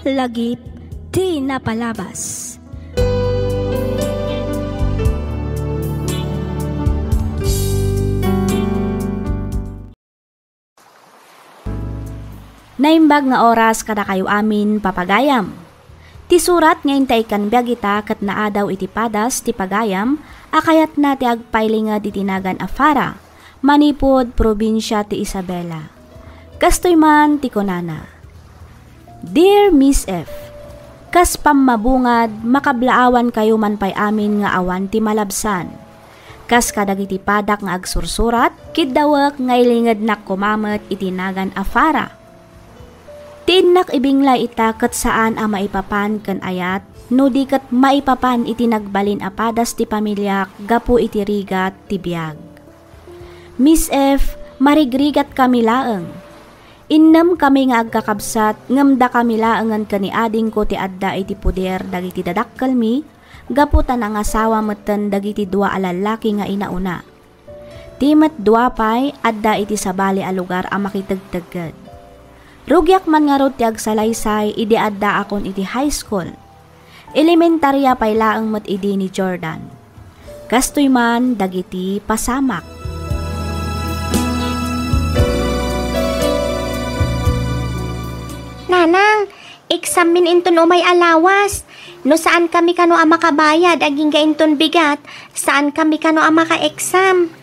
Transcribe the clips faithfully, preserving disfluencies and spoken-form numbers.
Lagip ti napalabas. Naimbag nga oras kadakayo amin, papagayam. Ti surat nga intay ikkan biag ita ket naadaw iti padas ti pagayam a kayatna ti agpailinged iti nagan a Fara, manipud probinsia ti Isabela. Kastoy man ti kunana, Dear Miss F, kas pammabungad, makablaawankayo man pay amin nga awan ti malabsan. Kas kadagiti padak nga agsursurat, kiddawek nga ilingednak koma met iti nagan a Fara. Ti innak ibinglay ita ket saan a maipapan ken ayat no di ket maipapan iti nagbalin a padas ti pamiliak gapu iti rigat ti biag. Miss F, marigrigatkami laeng. Innem kami nga agkakabsat ngem dakami laengen ken ni adingko ti adda iti poder dagiti dadakkelmi gapu ta nangasawa metten dagiti dua a lallaki nga inauna. Ti met dua pay adda iti sabali a lugar a makitegtegged. Rugiak man ngarud ti agsalaysay idi addaakon iti high school. Elementaria pay laeng met idi ni Jordan. Kastoy man dagiti pasamak. Nanang, exam min inton umay a lawas. No saan kami kano a makabayad agingga inton bigat, saan kami kano a maka-exam.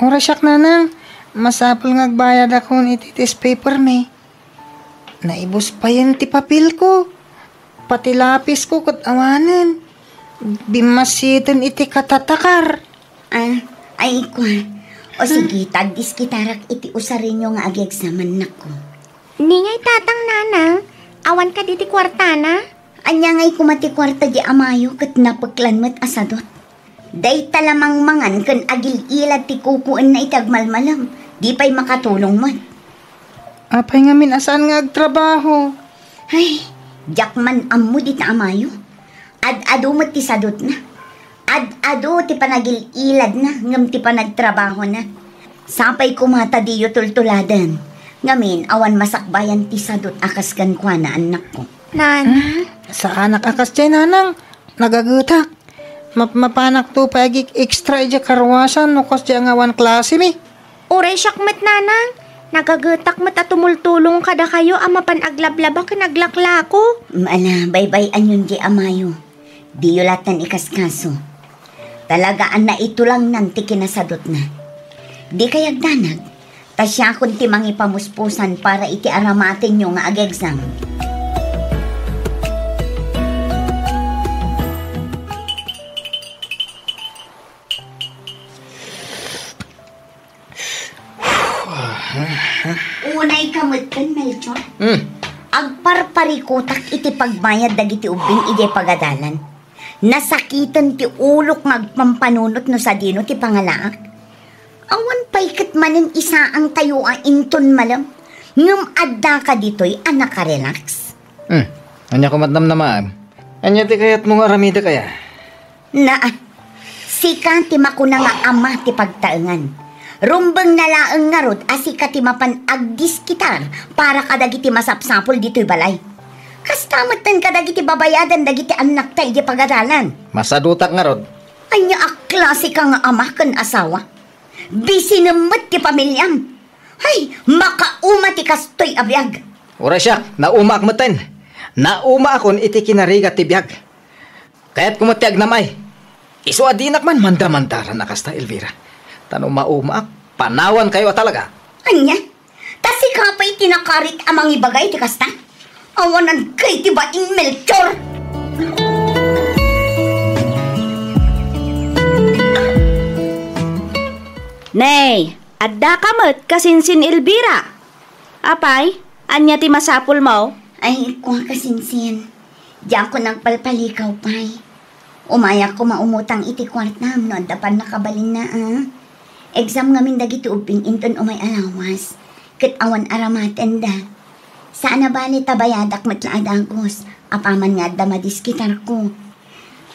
Uray siak, nanang, masapul nga agbayadakon iti test paper mi. Naibus payen ti papelko. Pati lapisko ket awanen. Bimmasiten iti katatakar. Ah, ay, kua. O sige, tagdiskitarak iti usarenyo nga agi-exam, annakko. Ni ngay tatang, nanang, awan kadi ti kuartana? Ania ngay koma ti kuarta di amayo ket napeklan met a sadot. Dayta la mangmangan ken agil-ilad ti kukuenna iti agmalmalem, di pay makatulong met. Apay ngamin a saan nga agtrabaho? Ay, diak man ammo dita amayo. Ad-adu met ti sadutna. Ad-adu ti panagil-iladna ngem ti panagtrabahona. Sapay koma ta diyo tultuladen. Ngamin, awan masakbayan ti sadut a kas kenkuana, annakko. Nana? Hmm? Saanak a kasdiay, nanang. Nagagetak. Map-, mapanakto pay agik-extra idiay karuasan no kasdiay nga awan klasemi. Uray siak met, nanang. Nagagetak met a tumultulong kadakayo a mapan aglablaba ken aglaklako. Ala, baybay-anyon diay amayo. Diyo latten ikaskaso. Talaga a naitulangnan ti kinasadutna. Di kay agdanag, ta siakon ti mangipamuspusan para iti aramatenyo nga ag-exam. Unay ka metten, Melchor. Hmm. Agparparikutak iti pagbayad dagiti ubbing idiay pagadalan. Nasakiten ti ulok nga agpampanunot no sadino ti pangalaak. Awan pay ket manen isaangtayo a inton malem, ngem addaka ditoy a nakarelax. Hmm. Ania koma ti namnamaem? Ania ti kayatmo nga aramidek aya? Na, sika ti makuna nga ama ti pagtaengan. Rumbengna laeng ngarud a sika ti mapan agdiskitar para kadagiti masapsapul ditoy balay. Kasta metten kadagiti babayadan dagiti annakta idiay pagadalan. Masadutak ngarud. Ania a klase ka nga ama ken asawa? Bisinem met ti pamiliam. Hay, makauma ti kastoy a biag. Uray siak, naumaak metten. Naumaakon iti kinarigat ti biag. Kayatko met ti agnam-ay. Isu a dinak man mandamandaran a kasta, Elvira. Ta no maumaak, panawankayo a talaga. Ania? Ta sika pay ti nakarit a mangibaga iti kasta? Awanan kay ti bain, Melchor! Nay, addaka met kasinsin, Elvira. Apay, ania ti masapulmo? Ay, kua kasinsin. Diakon agpalpalikaw pay. Umayak koma umutang iti kuartam no adda pannakabalinna, a. Exam ngamin dagiti ubbing inton umay a lawas, ket awan aramatenda. Saan a bale ta bayadak met la a dagus, apaman nga adda madiskitarko.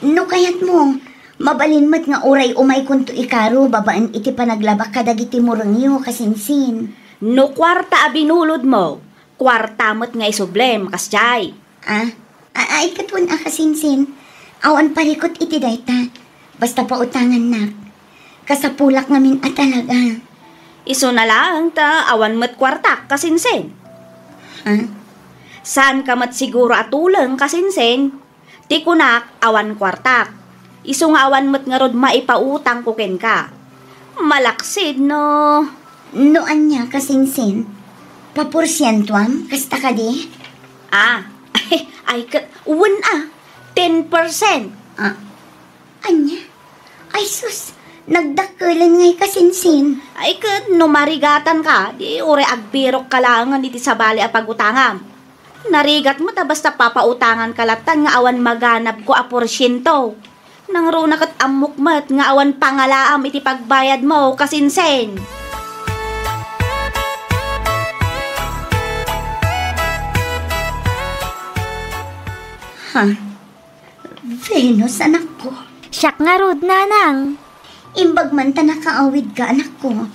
No kayatmo, mabalin met nga uray umaykonto ikaro babaen iti panaglabak kadagiti murengyo, kasinsin. No kuarta a binulodmo, kuarta met nga isublem, kasdiay. Ah, a-, ay ket wen a, kasinsin. Awan parikut iti dayta. Basta pautangannak. Kasapulak ngamin a talaga. Isuna laeng ta awan met kuartak, kasinsin. Ha? Saanka met siguro a tuleng, kasinsin. Ti kunak, awan kuartak. Isu nga awan met ngarud maipautangko kenka. Malaksid no. No ania, kasinsin? Paporsientuam, kasta kadi? Ah, ay, ket, wen a, ten percent. Ah, ania? Ay sus, nagdakkelen ngay, kasinsin. Ay ket, no marigatanka, di uray agbirokka laengen iti sabali a pagutangam. Narigat met a basta papautanganka lattan nga awan maganabko a porsiento. Nangruna ket ammok met nga awan pangalaam iti pagbayadmo, kasinsin. Ha? Venus, anakko. Siak ngarud, nanang. Imbag man ta nakaawidka, anakko.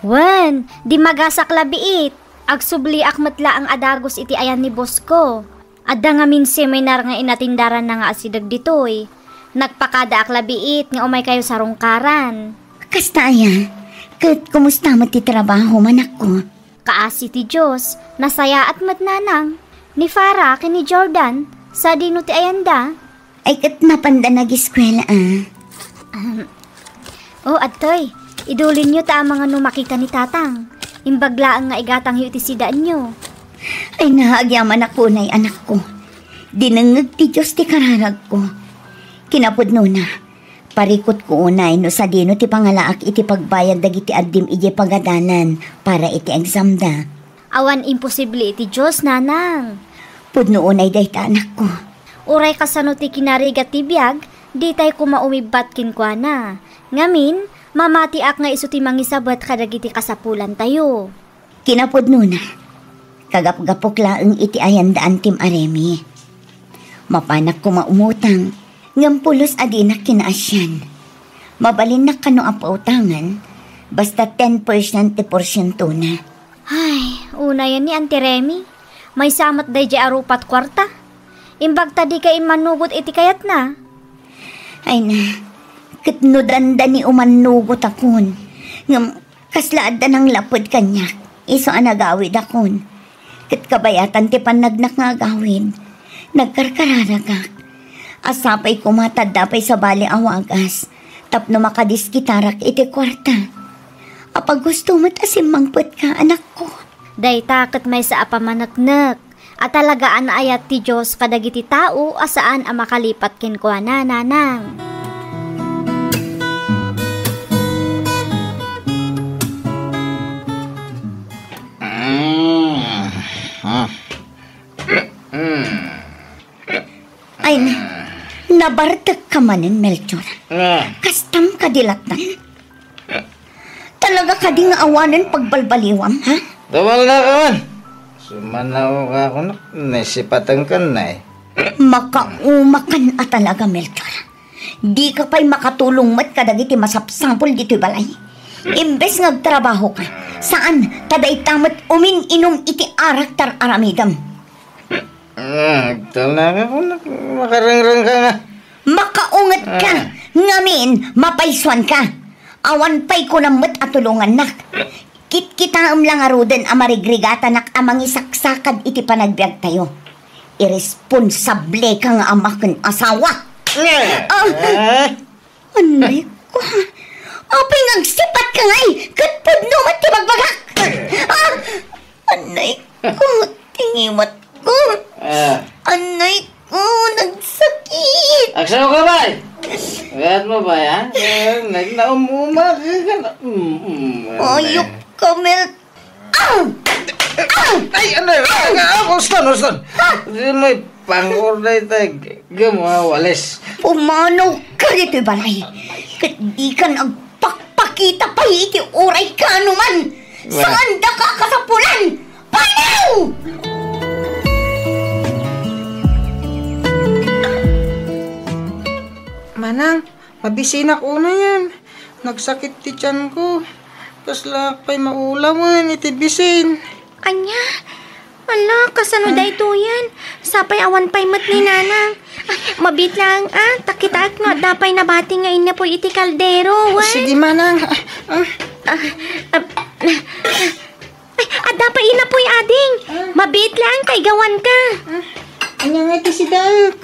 Wen, di magasak la biit. Agsubliak met laeng a dagus iti ayan ni boss ko. Adda ngamin seminar nga inatindaranna nga asideg ditoy. Nagpakadaak la biit nga umaykayo sarungkaran. Kasta aya, ket kumusta met ti trabaho, anakko? Kaasi ti Dios, nasayaat met, nanang. Ni Farah ken ni Jordan, sadino ti ayanda? Ay, ket napanda nagiskuela, a. Ahem. O, adtoy, idulinyo ta amangan no makita ni Tatang. Imbag laeng nga igatangyo iti sidaenyo. Ay, naagyamanak unay, anakko. Dinengngeg ti Dios ti kararagko. Kinapudnona, parikutko unay no sadino ti pangalaak iti pagbayad dagiti addim idiay pagadanan para iti examda. Awan imposible iti Dios, nanang. Pudno unay dayta, anakko. Uray kasano ti kinarigat ti biag, ditay koma umibbat kenkuana. Ngamin, mamatiak nga isu ti mangisabet kadagiti kasapulantayo. Kinapudnona, kagapgapok laeng iti ayanda a Team Aremi. Mapanak koma umutang, ngem pulos a dinak kinaasian. Mabalinnak kano a pautangan, basta ten percent ti porsientona. Ay, unayen ni Auntie Remy. Maysa met daydiay a rupat kuarta. Imbag ta dika immanugot iti kayatna. Ay na, ket no dandani umannugotakon, ngem kasla adda nanglaped kaniak, isu a nagawidakon. Ket kabayatan ti pannagnak nga agawid, nagkarkararagak. A sapay koma ta adda pay sabali a wagas tapno makadiskitarak iti kuarta. Apaggusto met a simmangpetka, anakko. Dayta ket maysa a pamaneknek a talaga a naayat ti Dios kadagiti tao a saan a makalipat kenkuana, nanang. Mm. Ah. Mm. Ay na, nabartekka manen, Melchor. Ah. Kastam kadi lattan? Talaga kadi nga awanen pagbalbaliwam, ha? Tumalnaka man. Sumanaw ka kunak, naisipaten kan na eh. Makaumakan a talaga, Melchor. Dika pay makatulong met kadagiti masapsapul ditoy balay. Imbes nga agtrabahoka, saan ta dayta met umin-inum iti arak ti ar-aramidem. Ah, agtalnaka kunak, makarengreng ka nga. Makaunget ka, ah, ngamin, mapaysuan ka. Awan pay kunam met a tulongannak. Kitkitaem la ngaruden a marigrigatanak a mangisaksakad iti panagbiagtayo. Iresponsable ka nga ama ken asawa. Eh, ah, eh. Anay ko. Apay nga agsipat ka ngay, ket pudno met ti bagbagak. Ah! Anay ko, tingimat ko. Ah. Anay ko, nagsakit. Agsaw ka, bay? Agayat mo, bay, ha? Eh, nagnaumuma ka, ka na. Mm, mm, ayok ka, Mel. Ah! Ah! Ay, ano, ah, ah, uston, uston. Ah! Di may pangor na ito, eh. Gamo, ah, walis. Pumanaw ka ditoy balay. Ket di ka nagpakpakita pay iti uray kanuman. Wah. Saan da ka kasapulan? Panaw! Manang, mabisinak unayen. Nagsakit ti tiyanko. Kasla pay maulawen iti bisin. Ania? Ala, kasano daytoyen? Sapay awan pay met ni Nanang. Ay, mabiit laeng, ah. Ta kitaek no adda pay nabati nga innapuy iti kaldero, wen? Sige, Manang. Ah, ah. Ah, ah, ah. Ay, adda pay innapuy, ading. Ah. Mabiit laeng, kaigawanka. Ah, ania nga iti sidaek?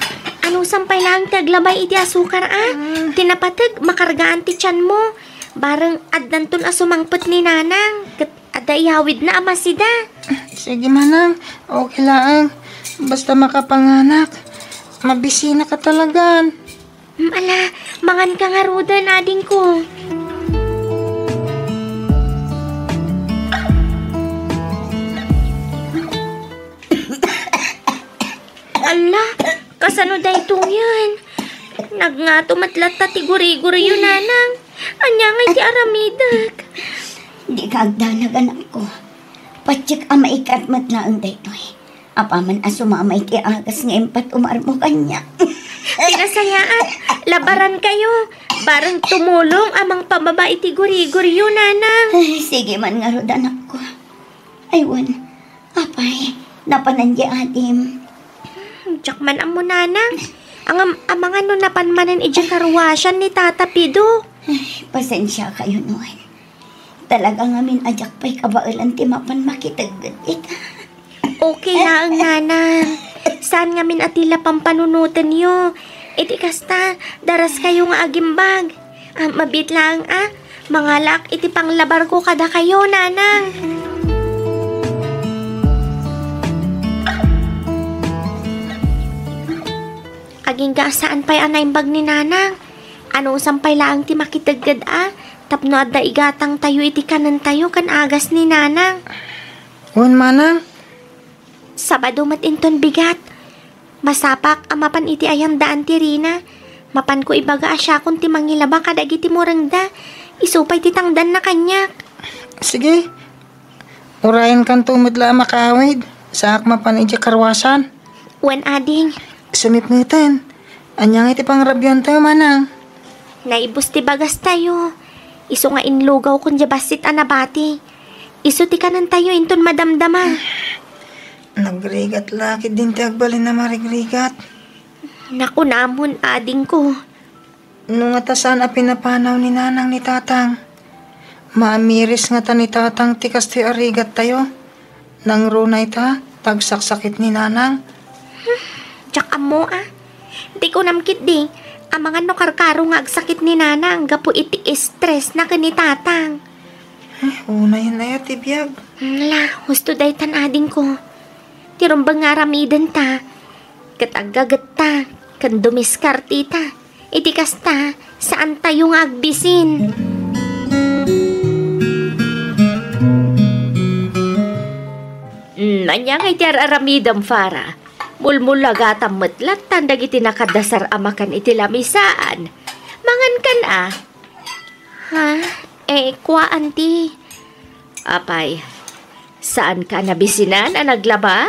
Anusan pay laeng ti aglabay iti asukar, ah. Ah. Ti napateg, makargaan ti tianmo. Bareng addanton a sumangpet ni Nanang. Ket adda iyawidna a masida. Sige, Manang. Okay laeng. Basta makapanganak. Mabisinaka talagan. Mm, ala, manganka ngaruden, adingko. Ala, kasano daytoyen? Nagngato met latta ti guriguriyo, Nanang. Ania ngay ti aramidek? Dika agdanag, anakko. Patiek a maikat met laeng daytoy. Apaman a sumama iti agas nga impat-umarmo kaniak. Pinasayaat, labarankayo. Bareng tumulong a mangpababa iti guriguriyo, Nanang. Ay, sige man ngarud, anakko. Ay, wen, apay, napanan di adim. Diak man ammo, Nanang. Ngem amangan no napan manen idiay karuasan ni Tata Pido. Ay, pasensiakayo, wen. Talaga ngamin a diak pay kabaelan ti mapan makitegged ita. Okay laeng, Nanang. Saan ngamin a ti la pampanunotenyo. Iti kasta, daraskayo nga agimbag. Ah, mabiit laeng, ah. Mangalaak iti panglabarko kadakayo, Nanang. Agingga a saan pay a naimbag ni Nanang. Anusan pay laeng ti makitegged a, tapno adda igatangtayo iti kanentayo ken agas ni Nanang. Wen, Manang. Sabado met inton bigat. Masapak a mapan iti ayan da Auntie Rina. Mapanko ibaga a siakon ti mangilaba kadagiti murengda. Isu pay ti tangdanna kaniak. Sige. Urayenkanto met la a makaawid. Saak mapan idiay karuasan. Wen, ading. Sumipngeten. Ania ngay ti pangrabiantayo, Manang? Naibus ti bagastayo. Isu nga inlugawkon diay bassit a nabati. Isu ti kanentayo inton madamdama. Nagrigat la ketdin ti agbalin a marigrigat. Nakunamon, adingko. No ngata saan a pinapanaw ni Nanang ni Tatang, maamiris ngata ni Tatang ti kastoy a rigattayo. Nangruna ita, ta agsaksakit ni Nanang. Diak ammo, a. Ti kunam ketdi, amangan no karkaro nga agsakit ni Nanang gapu iti stressna ken ni Tatang. Eh, unayen aya ti biag. Ala, husto daytan, adingko. Ti rumbeng nga aramidenta, ket aggagetta, ken dumiskarteta. Iti kasta, saantayo nga agbisin. Mm, ania ngay ti ar-aramidem, Farah? Mulmulagatam met lattan dagiti nakadasar a makan iti lamisaan. Mangankan a. Ha? Eh, kua, Auntie. Apay, saanka a nabisinan a naglaba?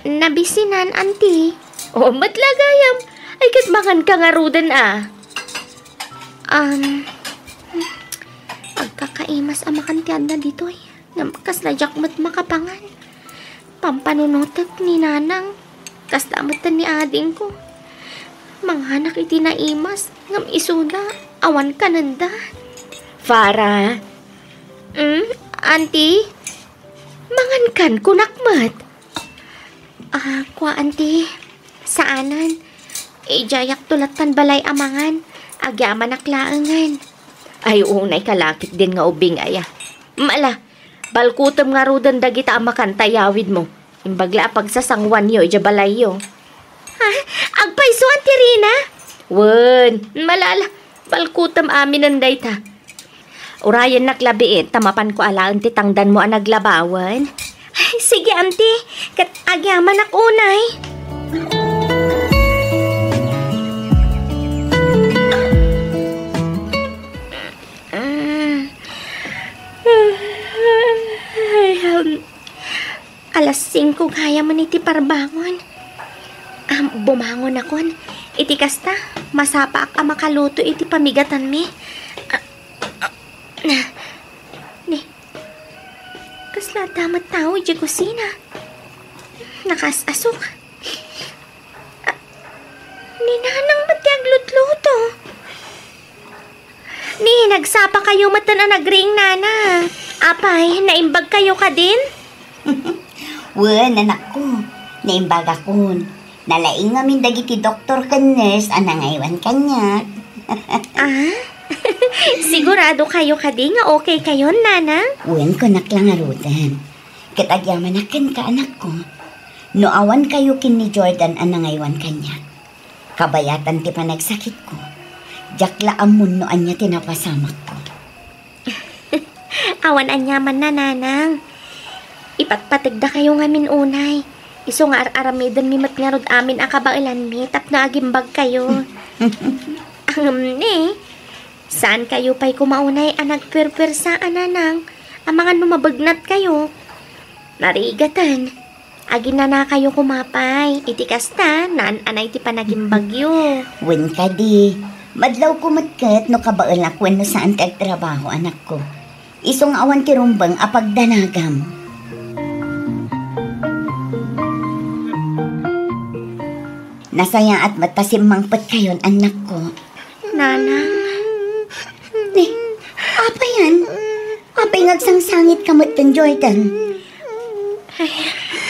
Nabisinan, Auntie. O, met la gayam. Ay, ket manganka ngaruden a. Um, agkakaimas a makan ti adda ditoy. Ngem kasla diak met makapangan. Pampanunotek ni Nanang. Kasta met ni adingko. Manganak iti naimas, ngem isuda, awan kanenda. Farah. Hmm? Auntie? Mangankan, kunak met. Ah, kua, Auntie. Saanen. Idiayakto lattan balay a mangan. Agyamanak laengen. Ay, unay kalakit din nga ubing aya. Mala, balkutem ngaruden dagita a makan ta yawidmo. Imbag la a pagsasanguanyo idiay balayyo. Ha? Agpayso, Auntie Rina? Wen, malala, balkutem aminen dayta. Urayennak labiit, ta mapanko alaen ti tangdanmo a naglabawen. Ay, sige, Auntie. Ket agyamanak unay. Mm. Ay, um, alas singko gayam iti parbangon. Am, bumangonakon. Iti kasta, masapaak a makaluto iti pamigatanmi. Ah, ah, ni, kasla adda met tao idiay kusina. Nakaas-asok. Ah, ni Nanang met ti aglutluto. Ni, nagsapa kayo met a nagriing, Nana. Apay, naimbag kayo kadin? Wen, anakko, naimbagakon. Nalaing ngamin dagiti doktor ken nurse a nangaywan kaniak. Ah? Sigurado kayo kadi nga okay kayon, Nana? Wen, kunak la ngaruden. Ket agyamanak kenka, anakko, no awan kayo ken ni Jordan a nangaywan kaniak. Kabayatan ti panagsakitko. Diak la ammon no ania ti napasamakko. Awan aniamanna, Nanang. Ipatpategda kayo ngamin unay. Isu nga ar-aramidenmi met ngarud amin a kabaelanmi tapno agimbag kayo. Ngem ne, saan kayo pay koma unay a nagpuerpuersa a, Nanang, amangan no mabegnat kayo. Narigaten. Aginana kayo koma pay. Iti kasta, naan-anay ti panagimbagyo. Wen kadi, madlawko met ket no kabaelak wenno saan ti agtrabaho, anakko. Isu nga awan ti rumbeng a pagdanagam. Nasayaat met ta simmangpet kayon, annakko. Nanang. Ni, apay yan? Apay nga agsangsangitka met ken Jordan? Ay,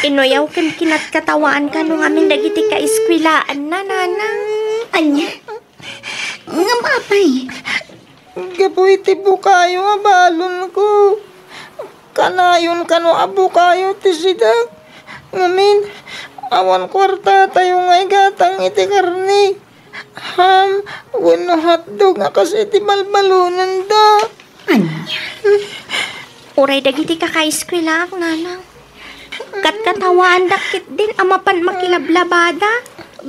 inuyaw ken kinatkatawaan kano ngamin dagiti kaeskuelaanna, Nanang. Ania? Ngem apay? Gapu iti bukayo a balonko. Kanayon kano a bukayo ti sidak. Ngamin, awan kuartatayo nga igatang iti karne. Ham, wenno hotdog a kas iti balbalonanda. Ania? Uray dagiti kakaeskuelaak, Nanang. Katkatawaandak ketdin a mapan makilablabada,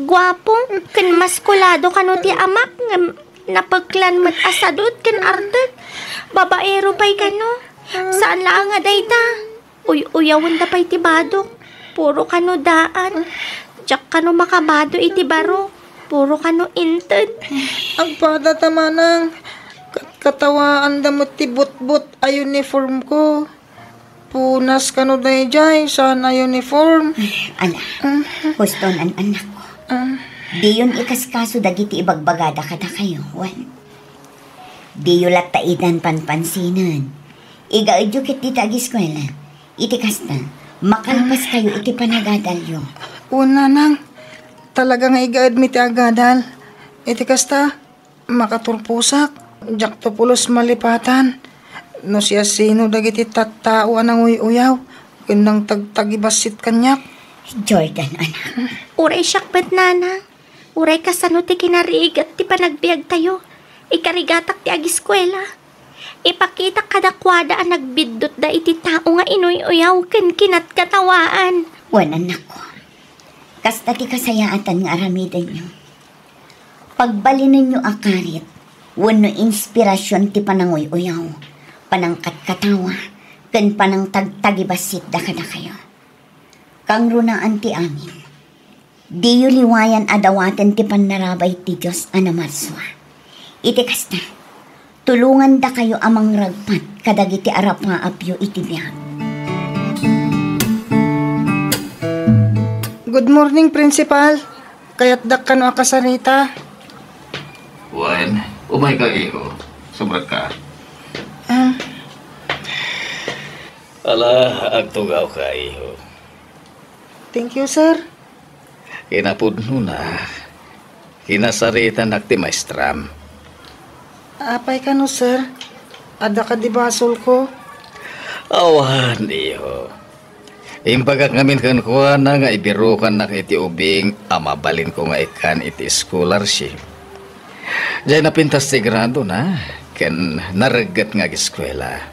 guapo, ken maskulado kano ti amak, ngem napeklan met a sadut ken artek. Babaero pay kano. Saan laeng a dayta. Uy-uyawenda pay ti badok. Puro kano daan. Diak kano makabado iti baro. Puro kano inted. Agpada ta manang. Kat-, katawaanda met ti butbot a uniform ko. Punas kano daydiay, saan a uniform. Ala, huston, an-annakko. Ah. Diyon ikaskaso dagiti ibagbagada kadakayo, wen? Diyo latta itan panpansinen. Igaedyo ket dita agiskuela. Iti kasta, makalpas kayo iti panagadalyo. Wen, Nanang, talaga nga igaedmi ti agadal. Iti kasta, makaturposak. Diakto pulos malipatan no siasino dagiti tattao a nanguy-uyaw ken nangtagtagibassit kaniak. Jordan, anak. Uray siak met, Nanang. Uray kasano ti kinarigat ti panagbiagtayo, ikarigatak ti agiskuela. Ipakitak kadakuada a nagbiddutda iti tao nga inuy-uyaw ken kinatkatawaan. Wen, annakko, kasta ti kasayaatan nga aramidenyo. Pagbalinenyo a karit wenno inspirasion ti pananguy-uyaw, panangkatkatawa, ken panangtagtagibassit da kadakayo. Kangrunaan ti amin. Diyo liwayan a dawaten ti pannarabay ti Dios a namarsua. Iti kasta, tulongandakayo a mangragpat kadagiti arapaapyo iti biag. Good morning, Principal. Kayatdak kano a kasarita. Wen, umayka, iho. Sumrekka. Ah. Ala, agtugawka, iho. Thank you, sir. Kinapudnona, kinasaritanak ti maestram. Apay kano, sir? Adda kadi basolko? Awan, iho. Imbagak ngamin kenkuana nga ibirukannak iti ubing a mabalinko nga ikkan iti scholarship. Diay napintas ti gradona ken naregget nga ageskuela.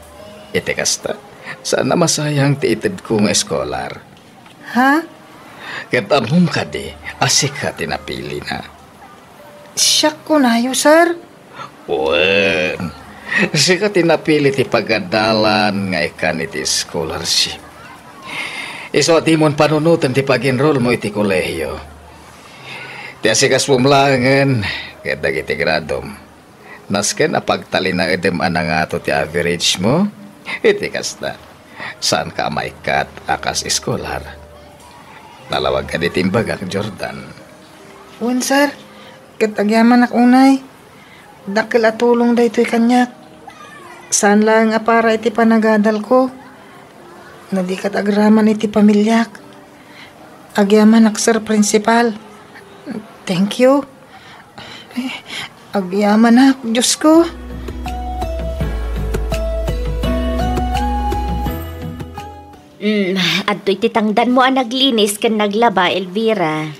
Iti kasta, saan a masayang ti itedko nga eskolar. Ha? Ket ammom kadi a sika ti napilina? Siak kunayo, sir. Wen, sika ti napili ti pagadalan nga ikkan iti scholarship. Isu a dimon panunoten ti pag-enroll mo iti kolehiyo. Ti asikasuom laengen ket dagiti gradom. Nasken a pagtalinaedem a nangato ti average mo, iti kasta, saanka a maikkat a kas eskolar. Nalawag kadi ti imbagak, Jordan? Wen, sir. Ket agyamanak unay. Dakkel a tulong daytoy kaniak. Saan laeng a para iti panagadalko. No di ket agraman iti pamiliak. Agyamanak, Sir Principal. Thank you. Eh, agyamanak, Diyos ko. Mm, adtoy ti tangdanmo a naglinis ken naglaba, Elvira.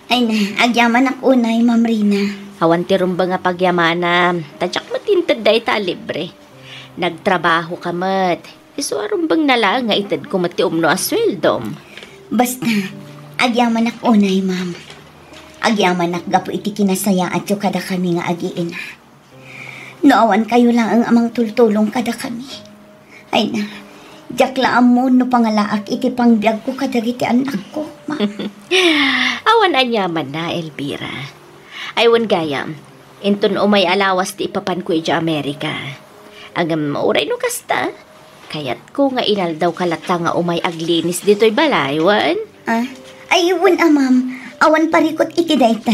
Ay na, agyamanak unay, Ma'am Rina. Awan ti rumbeng a pagyamanam, ta diak met inted dayta a libre. Nagtrabaho ka met. Isu a rumbeng na laeng nga itedko met ti umno a sueldom. Basta, agyamanak unay, ma'am. Agyamanak gapu iti kinasayaatyo kadakami nga agiina. No awan kayo laeng a mangtultulong kadakami. Ay na, diak la ammo no pangalaak iti pangbiagko kadagiti annakko, ma'am. Awan aniamanna, Elvira. Ay, wen gayam, inton umay a lawas ti ipapanko idiay Amerika. Ngem uray no kasta, kayatko nga inaldawka latta nga umay aglinis ditoy balay, wen? Ah, ay, wen a, ma'am. Awan parikut iti dayta.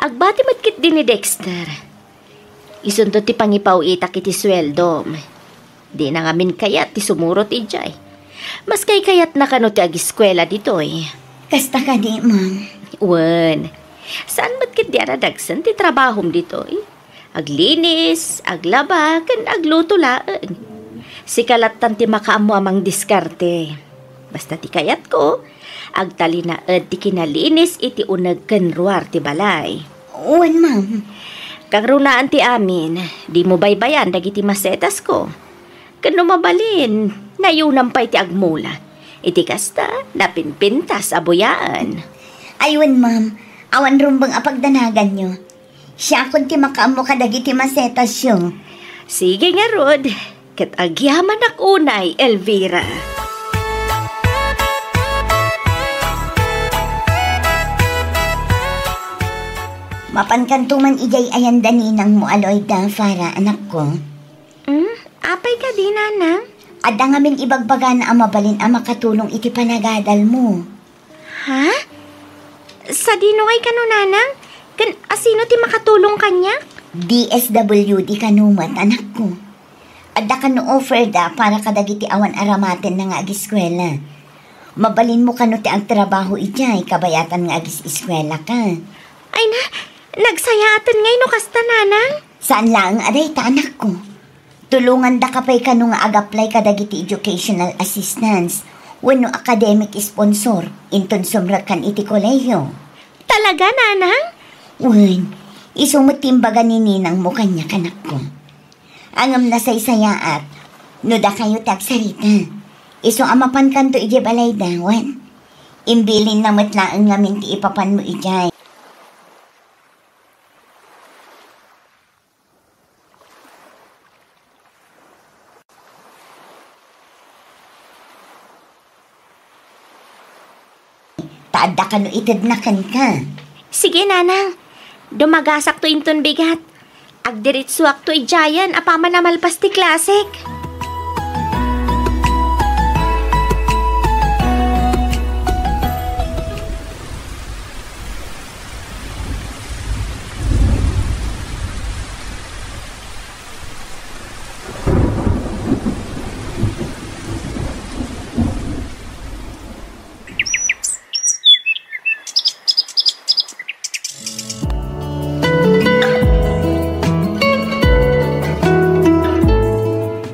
Agbati met ketdi ni Dexter. Isunto ti pangipaw-itak iti sueldom. Dina ngamin kayat ti sumurot idiay. Mas kaykayatna kano ti agiskuela ditoy. Kasta kadi, ma'am? Wen, saan met ketdi a nadagsen ti trabahom ditoy? Aglinis, aglaba, ken agluto laeng. Sika lattan ti makaammo a mangdiskarte. Basta ti kayatko, agtalinaed ti kinalinis iti uneg ken ruar ti balay. Wen, ma'am. Kangrunaan ti amin, dimo baybayan dagiti masetasko. Ken no mabalin, nayunam pay ti agmula. Iti kasta, napinpintas a buyaan. Ay, wen, ma'am. Awan rumbeng a pagdanaganyo. Siakon ti makaammo kadagiti masetasyo. Sige ngarud, ket agyamanak unay, Elvira. Mapankanto man idiay ayan da ninangmo a Loida, Farah, anakko. Hmm? Apay kadi, nanang? Adda ngamin ibagbagana a mabalin a makatulong iti panagadalmo. Ha? Sadino ngay kano, nanang? Ken asino ti makatulong kaniak? D S W D kano met, anakko. Adda kano offer da para kadagiti awan aramatenna nga agiskuela. Mabalinmo kano ti agtrabaho idiay kabayatan nga agis-iskuelaka. Ay na, nagsayaaten ngay no kasta, nanang? Saan laeng a dayta, anakko. Tulongandaka pay kano nga ag-apply kadagiti educational assistance wenno academic sponsor inton sumrekkan iti kolehiyo. Talaga, nanang? Wen, isu met ti imbaga ni ninangmo kaniak, anakko. Ngem nasaysayaat no dakayo ti agsarita. Isu a mapankanto idiay balayda, wen. Imbilinna met laeng ngamin ti ipapanmo idiay. Ta adda kano itedna kenka. Sige, nanang. Dumagasakto inton bigat. Agdiritsuakto idiayen apaman a malpas ti klasek.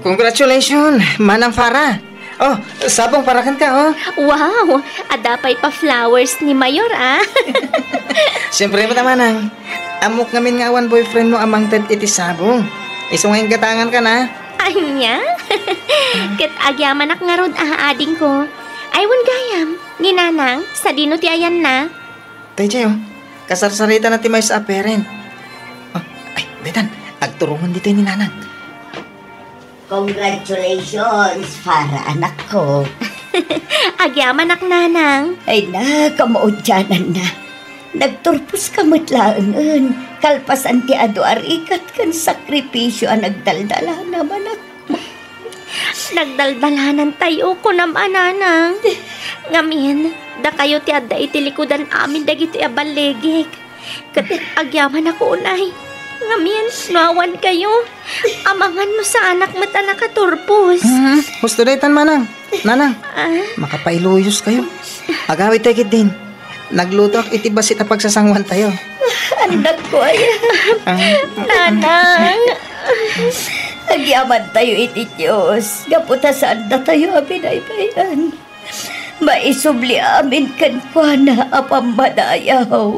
Congratulations, Manang Farah. Oh, sabong para kenka, oh. Wow! Adda pay pa-flowers ni Mayor, ah. Siyempre, met a manang. Ammok ngamin nga awan boyfriend mo a mangted iti sabong. Isu nga inggatangan ka na. Ania? Ket agyamanak ngarud a adingko. Ay, wen gayam, ni nanang, sadino ti ayanna? Tay Jay, oh. Kasarsaritana ti maysa a parent. Oh, ay, daytan, agturungan ditoy ni nanang. Congratulations, Farah, anakko. Agyamanak, nanang. Ay na, kamaudiananna. Nagturpos ka met laengen. Kalpasan ti adu a rigat ken sakripisio a nagdaldalanam, anakko. Nagdaldalanantayo, kunam a, Nanang. Ngamin, dakayo ti adda iti likudan amin dagitoy a balligik. Ket agyamanak unay. Ngamin, no awan kayo, amangan no saanak met a nakaturpos. Hmm, husto daytan, Manang. Nanang, Ah? Makapailuyos kayo. Agawid tayo ketdin. Naglutoak iti bassit a pagsasanguan tayo. Annak ko aya. Ah. Nanang. Agyaman tayo iti Dios, gapu ta saan datayo a binaybay-an. Maisubli amin kenkuana a pammadayaw.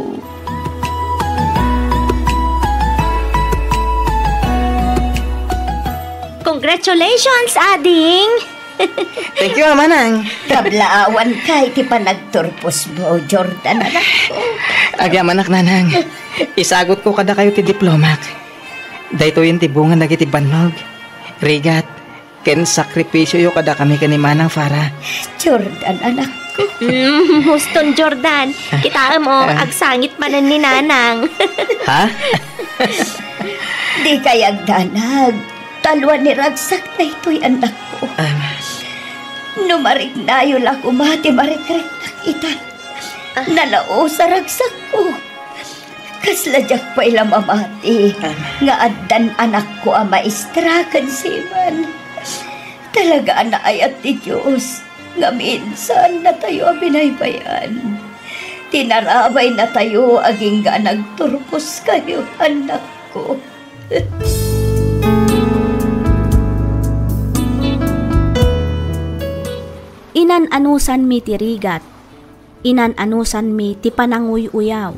Congratulations, ading! Thank you, Manang. Kablaawan ka iti panagturpos mo, Jordan, anak ko. Agyamanak, Nanang. Isagut ko kada kayo ti diplomak. Daytoyen ti bunga dagiti bannog, rigat, ken sakripisyo yo kada kami ken ni Manang Farah. Jordan, anak ko. Mm, huston, Jordan. Kitaem, o, Ah. agsangit manen ni Nanang. Ha? Di kay agdanag. Talua ni ragsak daytoy, anak ko. Ah. No mariknayo la koma ti marikriknak ita. Ah. Nalaus a ragsak ko. Kasla diak pay la mamati Ah. nga addan anakko a maestra ken seaman. Talaga a naayat ti Dios nga minsan natayo a binaybay-an. Tinarabay natayo agingga a nagturpos kayo, anak ko. Inan-anusanmi ti rigat, inan-anusanmi ti pananguy-uyaw,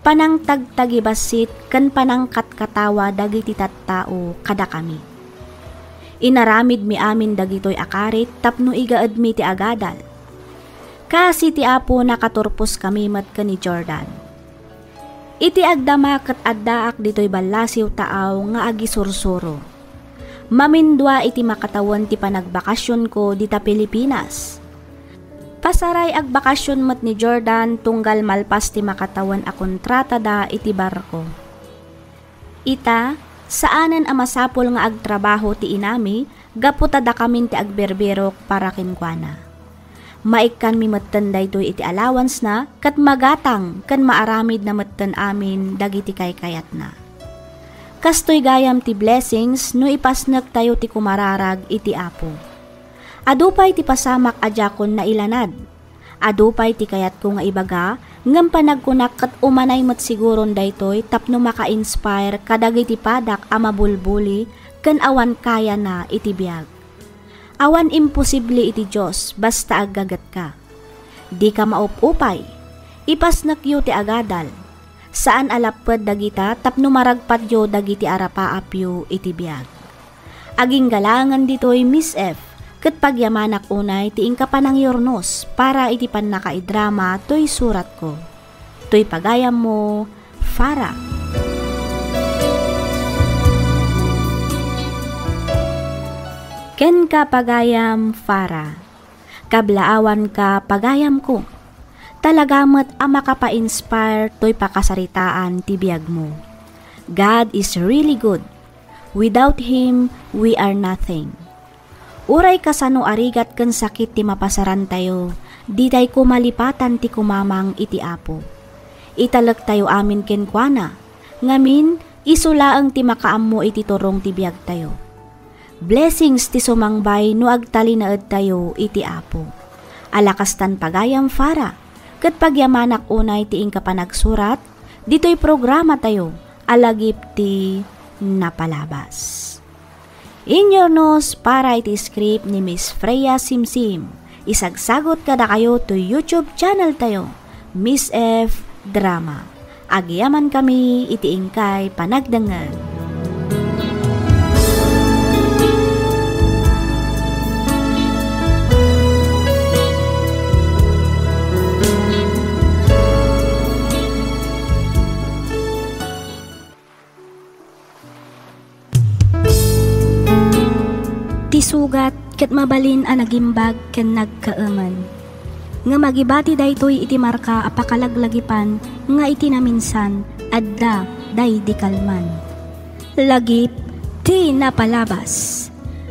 panangtagtagibassit ken panangkatkatawa dagiti tattao kadakami. Inaramidmi amin dagitoy a karit tapno igaedmi ti agadal. Kasi ti Apo nakaturposkami met ken ni Jordan. Iti agdama ket addaak ditoy ballasiw taaw nga agisursuro. Mamindua iti makatawen ti panagbakasionko dita Pilipinas. Pasaray agbakasion met ni Jordan tunggal malpas ti makatawen a kontratada iti barko. Ita, saanen a masapul nga agtrabaho ti inami gapu ta dakamin ti agbirbirok para kenkuana. Maikkanmi metten daytoy iti allowance-na ket magatang ken maaramidna metten amin dagiti kaykayatna. Kastoy gayam ti blessings no ipasnektayo ti kumararag iti Apo. Adu pay ti pasamak a diakon nailanad. Adu pay ti kayatko nga ibaga, ngem panagkunak ket umanay met siguron daytoy tapno maka-inspire kadagiti padak a mabulbuli ken awan kayana iti biag. Awan imposible iti Dios basta aggagetka. Dika maup-upay. Ipasnekyo ti agadal. Saan a lapped dagita tapno maragpatyo dagiti arapaapyo iti biag. Agingga laengen ditoy, Miss F, ket pagyamanak unay ti inka panangyurnos para iti pannakaidrama toy suratko. Toy pagayammo, Farah. Kenka, pagayam Farah. Kablaawanka, pagayamko. Talaga met a makapa-inspire toy pakasaritaan ti biagmo. God is really good. Without Him, we are nothing. Uray kasano a rigat ken sakit ti mapasarantayo, ditay koma lipatan ti kumamang iti Apo. Italektayo amin kenkuana, ngamin, isu laeng ti makaammo iti turong ti biagtayo. Blessings ti sumangbay no agtalinaedtayo iti Apo. Alakastan pagayam, Farah, ket pagyamanak unay ti inka panagsurat ditoy programatayo a Lagip ti Napalabas. Inyurnos para iti script ni Miss Freya Simsim. Isagsagot kadakayo toy YouTube channel tayo, Miss F Drama. Agyamankami iti inkay panagdengngeg. Ti sugat ket mabalin a nagimbag ken nagkaemen. Ngem agibati daytoy iti marka a pakalaglagipan nga iti naminsan, adda daydi kalman. Lagip ti Napalabas.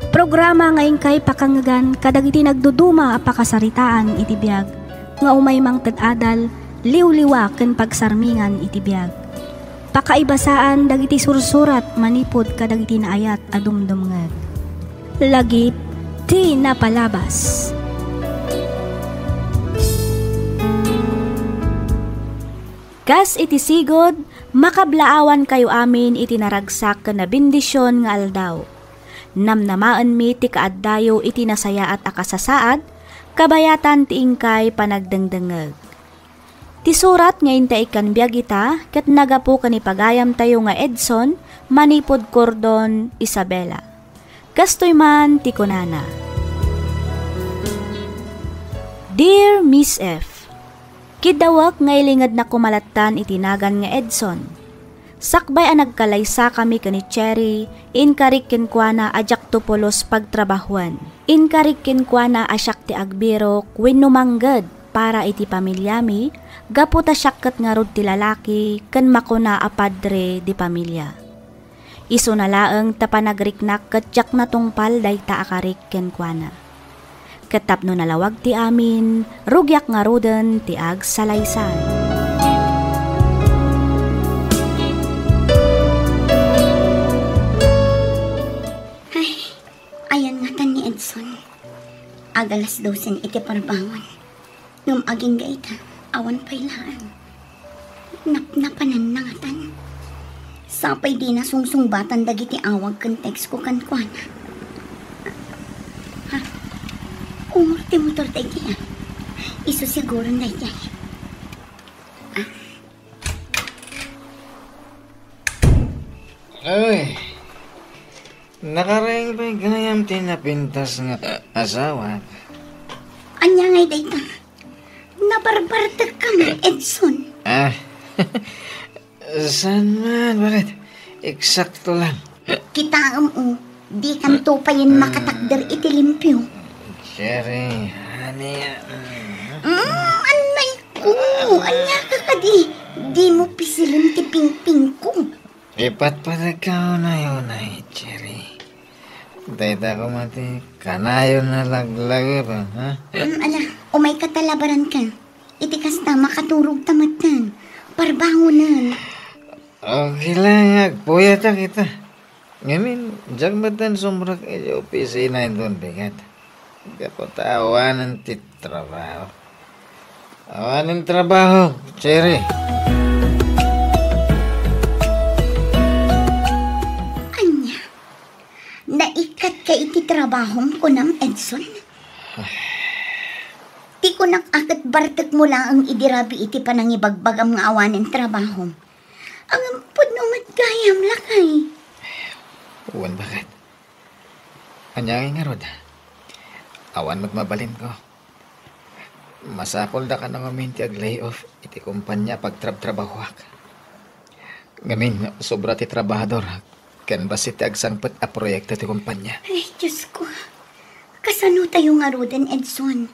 Programa nga inkay pakangngegan kadagiti nagduduma a pakasaritaan iti biag, nga umay mangted adal, liwliwa ken pagsarmingan iti biag. Pakaibasaan dagiti sursurat manipud kadagiti naayat a dumdumngeg. Lagip ti napalabas. Kas iti sigud, makablaawankayo amin iti naragsak ken nabendision nga aldaw. Namnamaenmi ti kaaddayo iti nasayaat a kasasaad, kabayatan ti inkay panagdengdengngeg. Ti surat nga intaikkan biag ita ket nagapu ken ni pagayamtayo nga Edson manipud Cordon, Isabela. Kastoy man ti kunana, Dear Miss F, kiddawek nga ilingednak koma lattan iti nagan nga Edson. Sakbay a nagkalaysakami ken ni Cherry, inkarik kenkuana a diakto pulos pagtrabahoen. Inkarik kenkuana a siak ti agbirok wenno mangged para iti pamiliami, gapu ta siak ket ngarud ti lalaki ken makuna a padre de pamilia. Isuna laeng ta panagriknak ket diak natungpal dayta a karik kenkuana. Ket tapno nalawag ti amin, rugiak ngaruden ti agsalaysay. Ay, ayan ngatan ni Edson. Ag-alas dosen iti parbangon. Ngem agingga ita, awan pay laeng. Napnapananna ngatan. Sapay dina sungsungbatan dagiti awag ken text ko kenkuana. Ha? Umor ti motor daydiay. Isu siguron daydiay. Ah. Ay, nakareng pay gayam ti napintas nga, ah, asawak. Ania ngay dayta? Nabarbartek ka man, Edson. Ah, saan man? Bakit? Eksakto lang. Kitaem, o, di kanto payen makatakder iti limpio. Cherry, honey, ah. Mm, anay ko, ania ka kadi? Di mo pisilen ti pingping ko. Ipatpatag ka unay-unay, Cherry. Dayta koma ti kanayon a laglagipen, ha? Mm, ala, umay ka ta labaran ka. Iti kasta, makaturog ta metten. Parbangonen. Okay lang, agpuyatak ita. Ngamin, diak metten sumrek iti opisina inton bigat. Gapu ta awanen ti trabaho. Awanen trabaho, Cherry. Ania? Naikkat ka iti trabahom, kunam, Edson? Ti kunak a ket bartek mo laeng idi rabii ti panangibagbagam nga awanen trabahom. Ngem pudno met gayam, lakay. Wen, bakit? Ania ngay ngarud? Awan met mabalinko. Masapulda kano ngamin ti ag-layoff iti kompania a pagtrabtrabahoak. Ngamin, sobra ti trabahador ken bassit ti agsangpet a proyekto ti kompania. Ay, Diosko. Kasano tayo ngaruden, Edson?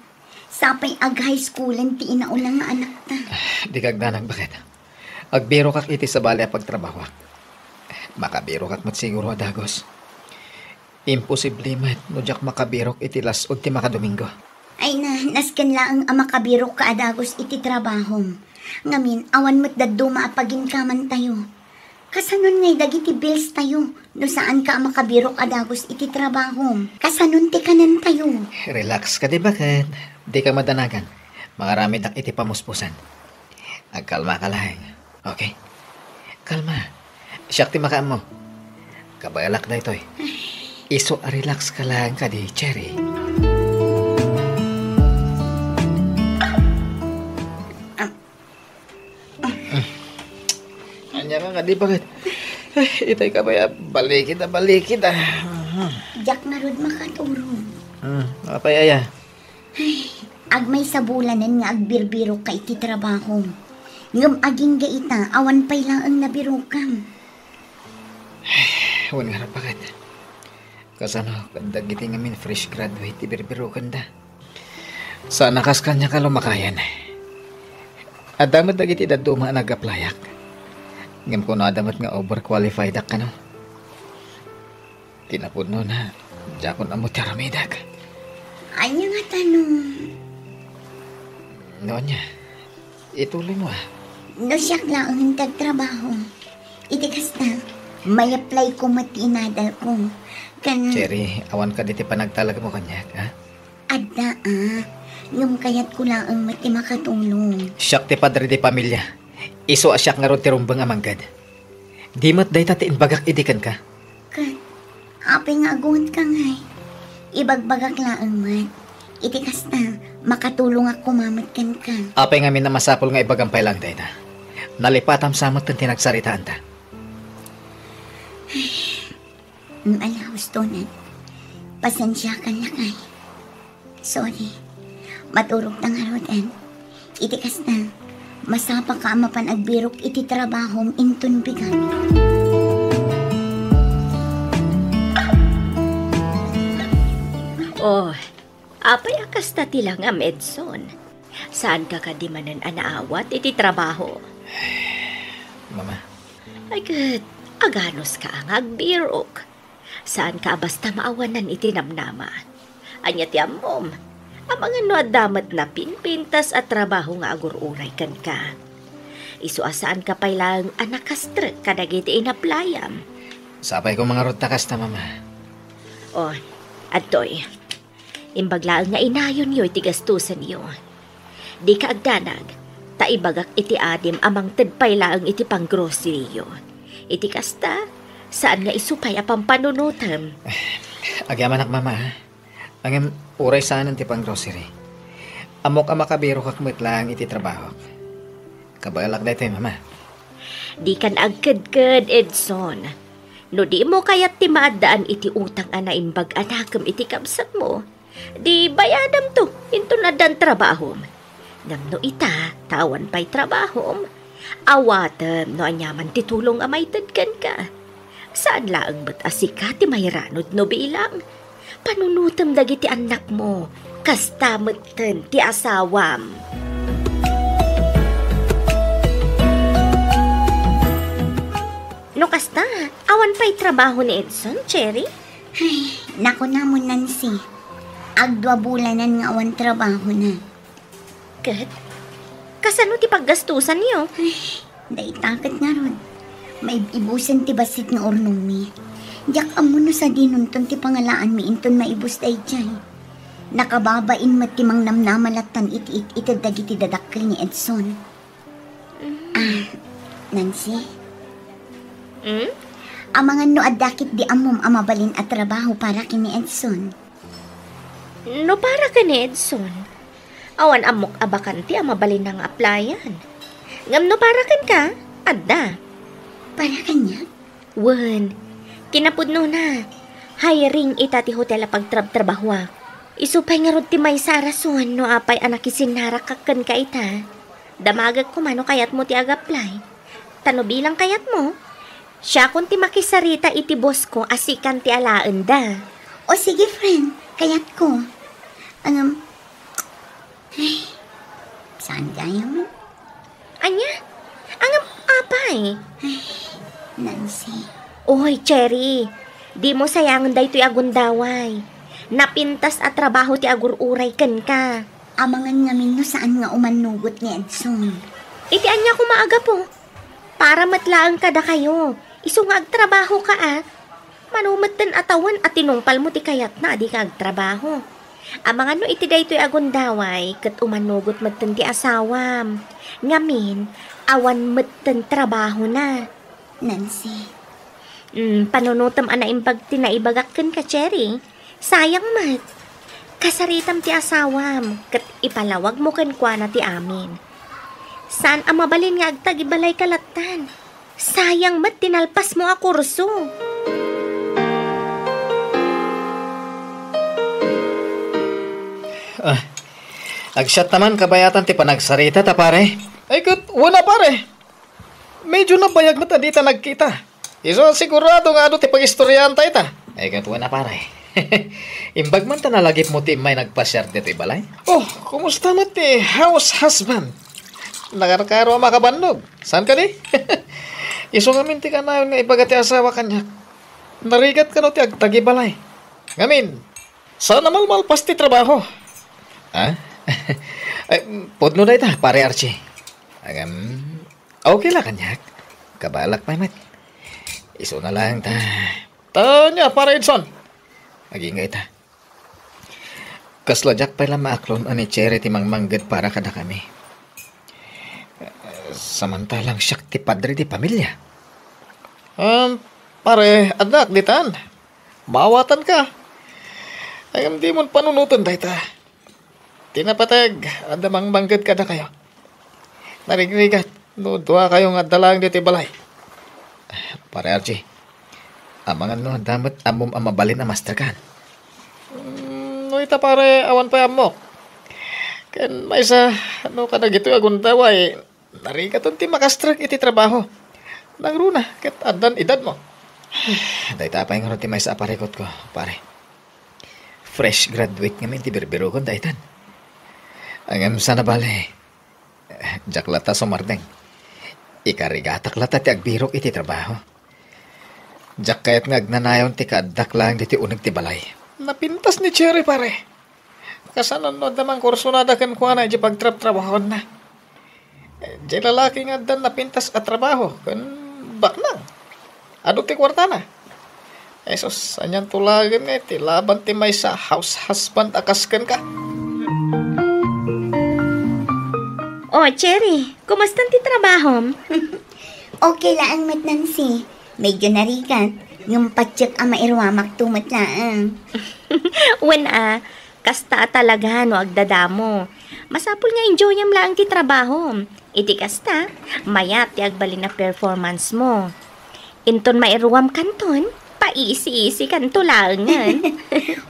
Sapay ag-high schoolen ti inaula nga anakta. Di kagdanag, bakit? Agbirokak iti sabali a pagtrabahoak. Makabirokak met siguro a dagus. Imposible met no diak makabirok iti las-ud ti makadomingo. Ay na, nasken laeng a makabirok ka a dagus iti trabahom. Ngamin, awan met dadduma a paginkaman tayo. Kasanon ngay dagiti bills tayo no saan ka a makabirok a dagus iti trabahom? Kasanon ti kanen tayo? Relax ka, di ba, ken? Di ka madanagan. Mangaramidak iti pamuspusan. Agkalma ka laeng. Okay? Kalma. Siak ti makaammo. Kabaelak daytoy. Isu a relax ka laeng kadi, Cherry. Ania ka kadi, bakit? Ay, itay ka ba ya? Balikid a, balikid a. Diak ngarud makaturog. Hmm, apay aya? Ay, agmaysa bulanen nga agbirbirok ka iti trabahom. Ngem agingga ita, awan pay laeng nabirokam. Wen ngarud, bakit? Kasano kadagiti ngamin fresh graduate ti birbirokenda? Saan a kas kaniak a lumakayan. Adda met dagiti dadduma a nag-applyak. Ngem kunada met nga overqualified-ak kano. Ti napudnona, Diakon ammo ti aramidek. Ania ngata no? No ania? Ituloy mo, ah. No siak laeng ti agtrabaho. Iti kasta, may-apply ko met ti inadal ko. Kan Cherry, awan kadi ti panagtalek mo kaniak, ha? Adda, ah. Ngem kayat ko laeng met ti makatulong. Siak ti padre di pamilia. Isu a siak ngarud ti rumbeng a manggad. Di met dayta ti imbagak idi kenka. Ket, apay nga agunget ka ngay? Ibagbagak laeng met. Iti kasta, makatulongak koma met kenka. Apay ngamin a masapul nga ibagam pay laeng dayta? Nalipatam sa met ti nagsaritaanta. Mm, ala, husto na. Pasensiakan, lakay. Sorry. Maturog ta ngaruden. Iti kasta, masapaka a mapan agbirok iti trabahom inton bigat. Oh, apay a kasta ti langam, Edson? Saanka kadi manen a naawat iti trabaho? Mama. Ay ket, aganuska a nga agbirok. Saanka a basta maawanan iti namnama. Ania ti ammom? Amangan no adda met napinpintas a trabaho nga agur-uray kenka. Isu a saanka pay laeng a nakastrek kadagiti inaplayam. Sapay ko mangarud ta kasta, Mama. Oh, adtoy. Imbag laeng nga inayonyo iti gastusenyo. Dika agdanag, ta ibagak iti adim a mangted pay laeng iti panggroceryyo. Iti kasta, saan nga isu pay a pampanunotem. Agyamanak, Mama, ha? Ngem uray saanen ti panggrocery. Ammok a makabirokak met laeng iti trabahok. Kabaelak daytoy, Mama. Dikan agkedked, Edson. No dimo kayat ti maaddaan iti utang a naimbag a nakem iti kabsatmo, di bayadamto inton addan trabahom. Ngem no ita, ta awan pay trabahom, awatem no aniaman ti tulong a maited kenka. Saan laeng met a sika ti mairanud no bilang. Panunotem dagiti annakmo, kasta metten ti asawam. No kasta, awan pay trabaho ni Edson, Cherry? Ay, nakunamon, Nancy. Agdua bulanan nga awan trabahona. Ket, kasano ti paggastusanyo? Ay, dayta ket ngarud. Maibusen ti bassit nga urnongmi. Diak ammo no sadinonton ti pangalaanmi inton maibus daydiay. Nakababain met ti mangnamnama lattan iti it-ited dagiti dadakkel ni Edson. Mm. Ah, Nancy? Mm? Amangan no adda ketdi ammom a mabalin a trabaho para ken ni Edson. No para ken ni Edson, awan ammok a bakante a mabalin nga applyan. Ngem no para kenka, adda. Para kaniak? Wen, kinapudnona, hiring ita ti hotel a pagtrabtrabahoak. Isu pay ngarud ti maysa a rason no apay a nakisinnarakak kenka ita. Damagek koma no kayatmo ti ag-apply. Ta no bilang kayatmo, siakon ti makisarita iti boss ko a sikan ti alaenda. O sige, friend, kayatko. Ngem, ay, saan gayam? Ania? Ngem apay? Ay, Nancy. Oy, Cherry, dimo sayangen daytoy a gundaway. Napintas a trabaho ti agur-uray kenka. Amangan ngamin no saan nga umannugot ni Edson. Iti ania koma a gapu? Para met laeng kadakayo. Isu nga agtrabahoka a. Mano metten a tawen a tinungpalmo ti kayatna a dika agtrabaho. Amangan no iti daytoy a gundaway ket umannugot metten ti asawam. Ngamin, awan metten trabahona. Nancy. Mm, panunotem a naimbag ti naibagak kenka, Cherry. Sayang met. Kasaritam ti asawam ket ipalawagmo kenkuana ti amin. Saan a mabalin nga agtagibalayka lattan. Sayang met ti nalpasmo a kurso. Ah, agsiatta man kabayatan ti panagsarita ta, pare. Ay, ket, wen a, pare. Medyo nabayag met a dita nagkita. Isu a sigurado nga adu ti pagistoriaanta ita. Ay, ket wen a, pare. Imbag man ta nalagipmo ti immay nagpasiar ditoy balay. Oh, kumusta met ti house husband? Nakarkaro a makabannog. Saan kadi? Isu ngamin ti kanayon nga ibaga ti asawa kaniak. Narigat kano ti agtagibalay. Ngamin, saan a malmalpas ti trabaho? Ha? Ay, pudno dayta, Pare Archie. Agam, okay la kaniak. Kabaelak pay met. Isuna laeng ta. Ta ania, Pare Edson? Agingga ita. Kasla diak pay la maaklon a ni Cherry ti mangmangged para kadakami. Samantalang siak ti padre ti pamilia. Um, pare, addaak ditan. Maawatanka. Ay, ngem dimon panunoten dayta. Ti napateg, adda mangmangged kadakayo. Narigrigat no duakayo nga adda laeng ditoy balay. Pare Archie, amangan no adda met ammom a mabalin a masterkan. Mm, no ita, pare, awan pay ammok. Ken maysa, no kadagitoy a gundaway, narigaten ti makastrek iti trabaho. Nangruna ket addan edadmo. Dayta pay ngarud ti maysa a parikutko, pare. Fresh graduate ngamin ti birbirokon daytan. Ngem saan a bale, diak latta sumardeng. Ikarigatak latta ti agbirok iti trabaho. Diak kayat nga agnanayon ti kaaddak laeng ditoy uneg ti balay. Napintas ni Cherry, pare. Kasano no adda mangkursunada kenkuana iti pagtrabtrabahoanna? Diay lalaki nga addan napintas a trabaho ken baknang. Adu ti kuartana. Jesus, anianto laeng nga iti laban ti maysa a house husband a kas kenka? Oh, Cherry, kumusta ti trabahom? Okay laeng met, Nancy. Medyo narigat, ngem patiek a mairuamakto met laeng. Wen a, kasta a talaga no agdadamo. Masapul nga enjoyam laeng ti trabahom. Iti kasta, mayat ti agbalin a performance mo. Inton mairuam kanton, paisi-isi kanto laengen.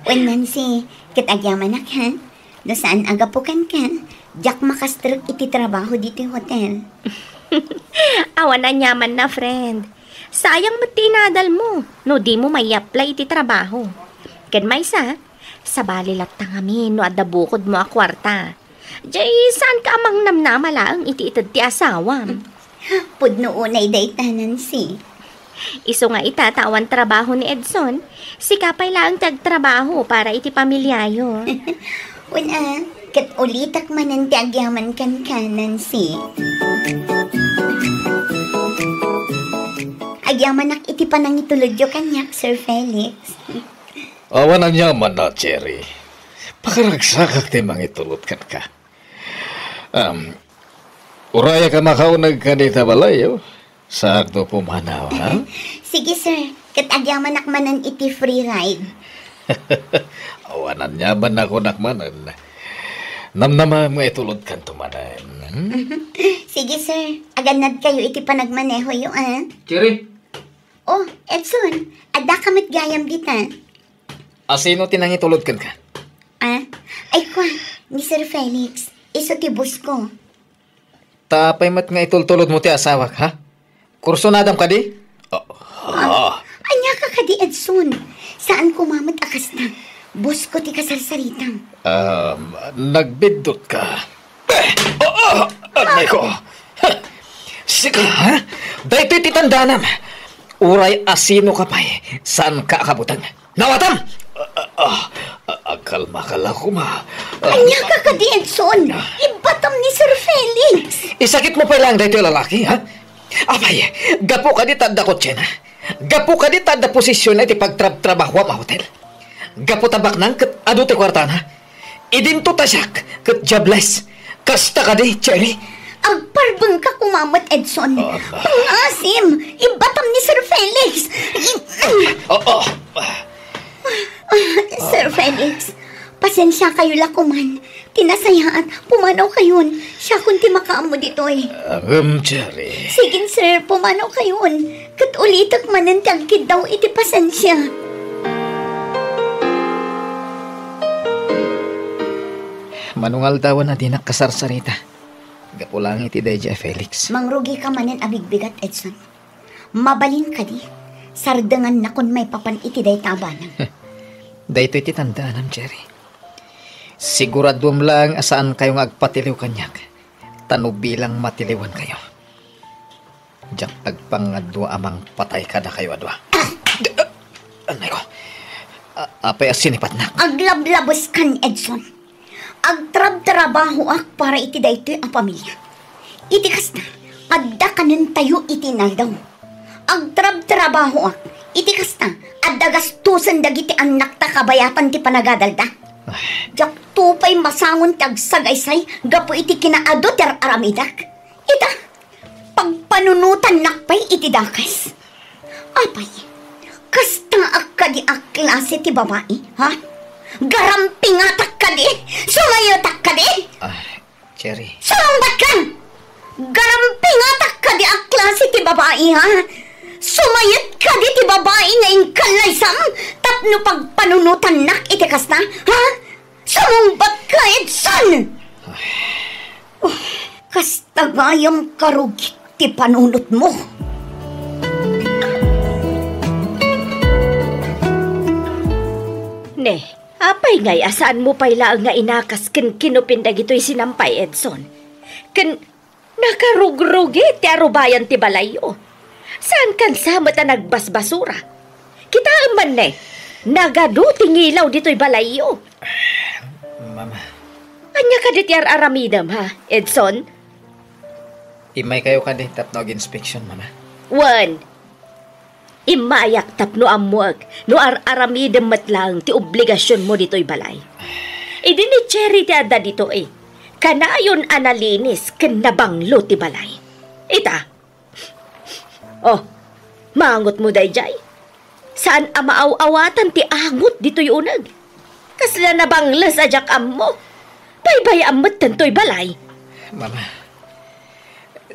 Wen, Nancy, ket agyamanak, ha? No saan a gapu kenka, diak makastrek iti trabaho ditoy hotel. Awan aniamanna, friend. Sayang met ti inadal mo no di mo mai-apply iti trabaho. Ken maysa, sabali latta ngamin no adda bukod mo a kuarta. Jay, saan ka a mangnamnama laeng iti ited ti asawam? Pudno unay dayta, Nancy. Isu nga ita ta awan trabaho ni Edson, sika pay laeng ti agtrabaho para iti pamiliayo. Wen a, ket ulitek manen ti agyaman kenka, Nancy. Agyamanak iti panangitulodyo kaniak, Sir Felix. Awan aniamanna, Cherry. Pakaragsakak ti mangitulod kenka. Um, urayek a makauneg ka dita balay, oh. Sakto pumanaw, ha? Sige, sir. Ket agyamanak manen iti free ride. Awan aniamanna kunak manen. Namnamam nga itulodkanto manen, hmm? Sige, sir. Agannadkayo iti panagmanehoyo, ah. Cherry! Oh, Edson, addaka met gayam dita. Asino ti nangitulod kenka? Ah? Ay, kua, ni Sir Felix. Isu ti boss ko. Ta apay met nga itultulod mo ti asawak, ha? Kursunadam kadi? Ah, ah. Ania ka kadi, Edson? Saan koma met a kasta. Boss ko ti kasarsaritam. Um, nagbiddut ka. Eh, ah, ah, aray ko. Ha! Sika, ha? Daytoy ti tandanam. Uray asino ka pay, saan ka a kabuteng. Nawatam! Ah, ah, ah, ah, kalma ka la koma. Ah, ania ka kadi, Edson? Ibbatam ni Sir Felix. Isakit mo pay laeng daytoy a lalaki, ha? Apay, gapu kadi ta adda kotsena? Gapu kadi ta adda posisyon iti pagtrabtrabahoam a hotel? Gapu ta baknang ket adu ti kuartana? Idinto ta siak ket jobless. Kasta kadi, Cherry? Agparbeng ka koma met, Edson. Ah. Pangasim! Ibbatam ni Sir Felix! I- Ah, ah. Ah, Sir Felix, pasensiakayo la koman. Ti nasayaat, pumanawkayon. Siakon ti makaammo ditoy. Ngem, Cherry. Sige, sir, pumanawkayon. Ket ulitek manen ti agkiddaw iti pasensia. Mano nga aldawen a dinak kasarsarita gapu laeng iti daydiay a Felix. Mangrugi ka manen a bigbigat, Edson. Mabalin kadi, sardengannakon maipapan iti dayta a banag. Daytoy ti tandanam, Cherry. Siguraduem laeng a saankayo nga agpatiliw kaniak, ta no bilang matiliwankayo, diak agpangadua a mangpatay kadakayo a dua. Ah! Anay ko. A-, apay a sinipatnak? Aglablabeskan, Edson. Agtrabtrabahoak para iti daytoy a pamilia. Iti kasta, adda kanentayo iti inaldaw. Agtrabtrabahoak. Iti kasta, adda gastusen dagiti annakta kabayatan ti panagadalda. Ay. Diakto pay masangon ti agsagaysay gapu iti kinaadu ti ar-aramidek. Ita, pagpanunotannak pay iti dakes. Apay, kastaak kadi a klase ti babai, ha? Garampingatak kadi? Sumayetak kadi? Ah, Cherry. Sumungbat ka! Garampingatak kadi a klase ti babai, ha? Sumayet kadi ti babai nga inkallaysam tapno pagpanunotannak iti kasta, ha? Sumungbat ka, Edson! Ay. Oh, kasta gayam karugit ti panunotmo. Ne, apay ngay a saanmo pay laeng nga inakas ken kinupin dagitoy sinampay, Edson? Ken nakarugrugi ti arubayan ti balayyo. Saankan sa met a nagbasbasura. Kitaem man ne, nagadu ti ngilaw ditoy balayyo. Mama. Ania kadi ti ar-aramidem, ha, Edson? Immaykayo kadi tapno aginspeksiyon, Mama. Wen, immayak tapno ammoek no ar-aramidem met laeng ti obligasionmo ditoy balay. Idi ni Cherry ti adda ditoy, kanayon a nalinis ken nabanglo ti balay. Ita, oh, maangotmo daydiay? Saan a maaw-awatan ti angot ditoy uneg. Kasla nabangles a diak ammo. Baybay-am metten toy balay. Mama,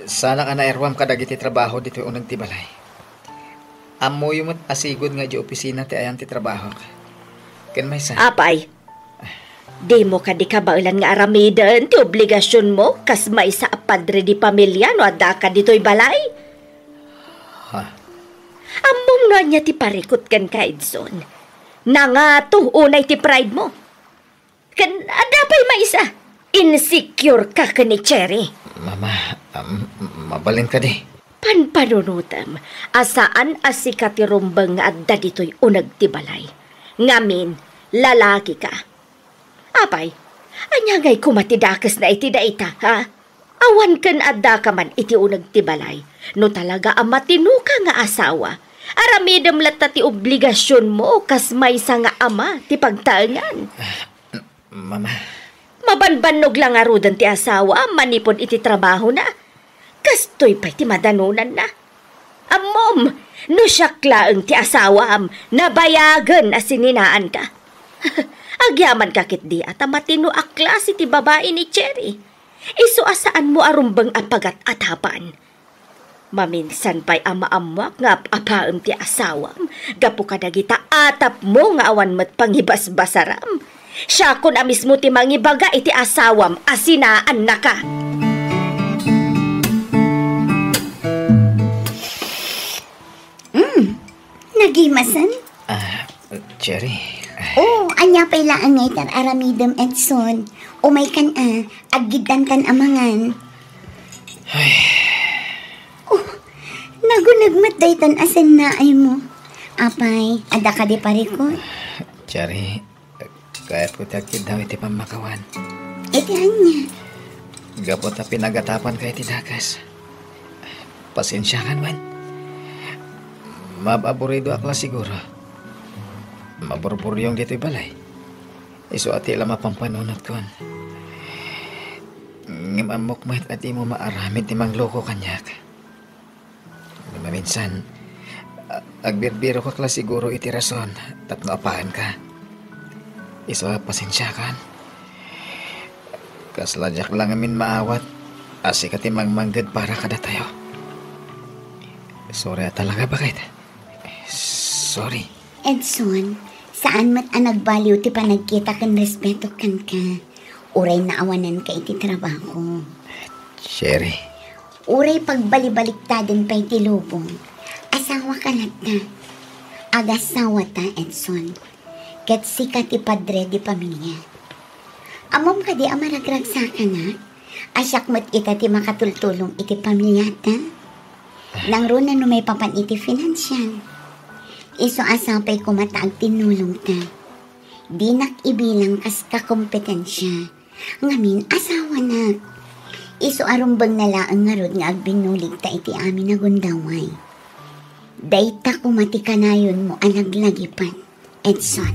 saanak a nairuam kadagiti trabaho ditoy uneg ti balay. Ammoyo met a sigud nga idiay opisina ti ayan ti trabahok. Ken maysa. Apay, dimo kadi kabaelan nga aramiden ti obligasionmo kas maysa a padre de pamilia no addaka ditoy balay? Ha? Ammom no ania ti parikut kenka, Edson? Nangato unay ti pride mo. Ken adda pay maysa, insecure ka ken ni Cherry. Mama, um, mabalin kadi? Panpanunotem a saan a sika ti rumbeng nga adda ditoy uneg ti balay. Ngamin, lalaki ka. Apay, ania ngay koma ti dakesna iti dayta, ha? Awan ken addaka man iti uneg ti balay. No talaga a matinoka nga asawa, aramidem latta ti obligasionmo kas maysa nga ama ti pagtaengan. Mama. Mabanbannog la ngaruden ti asawam manipud iti trabahona. Kastoy pay ti madanonanna. Ammom, no siak laeng ti asawam, nabayagen a sininaanka. Agyamanka ketdi a ta matino a klase ti babai ni Cherry. Isu a saanmo a rumbeng a pagat-atapan. Maminsan pay a maammoak nga ap-apaem ti asawam gapu kadagita atapmo nga awan met pangibasbasaram. Siakon a mismo ti mangibaga iti asawam a sinaannaka. Mm, nagimasen? Ah, Cherry. Oh, ania pay laeng nga itar aramidem, Edson? Umaykan a, aggiddantan a mangan. Ay. Oh, naguneg met daytan a sennaaymo. Apay, adda kadi parikut? Cherry, kayatko ti agkiddaw iti pammakawan. Iti ania? Gapu ta pinagatapanka iti dakes. Pasensiakan wen. Maab-aburidoak la siguro. Maburburyong ditoy balay. Isu a ti la mapampanunot kon. Ngem ammok met a dimo maaramid ti mangloko kaniak. Maminsan, a-, agbirbirokak la siguro iti rason tapno apaanka. Isu a pasensiakan. Kasla diak la ngamin maawat a sika ti mangmangged para kadatayo. Sorry a talaga, baket. Sorry. Edson, saan met a nagbaliw ti panagkita ken respeto kenka. Uray naawananka iti trabaho. Cherry. Uray pagbalibaliktaden pay ti lubong. Asawaka latta. Agasawata, Edson. Ket sika ti padre de pamilia. Ammom kadi a maragragsakanak? A siak met ita ti makatultulong iti pamiliata. Nangruna no maipapan iti finansial. Isu a sapay koma ta agtinnulongta. Dinak ibilang kas kakompetensia. Ngamin, asawanak. Isu a rumbengna laeng ngarud nga agbinnuligta iti amin a gundaway. Dayta koma ti kanayonmo a laglagipen, Edson.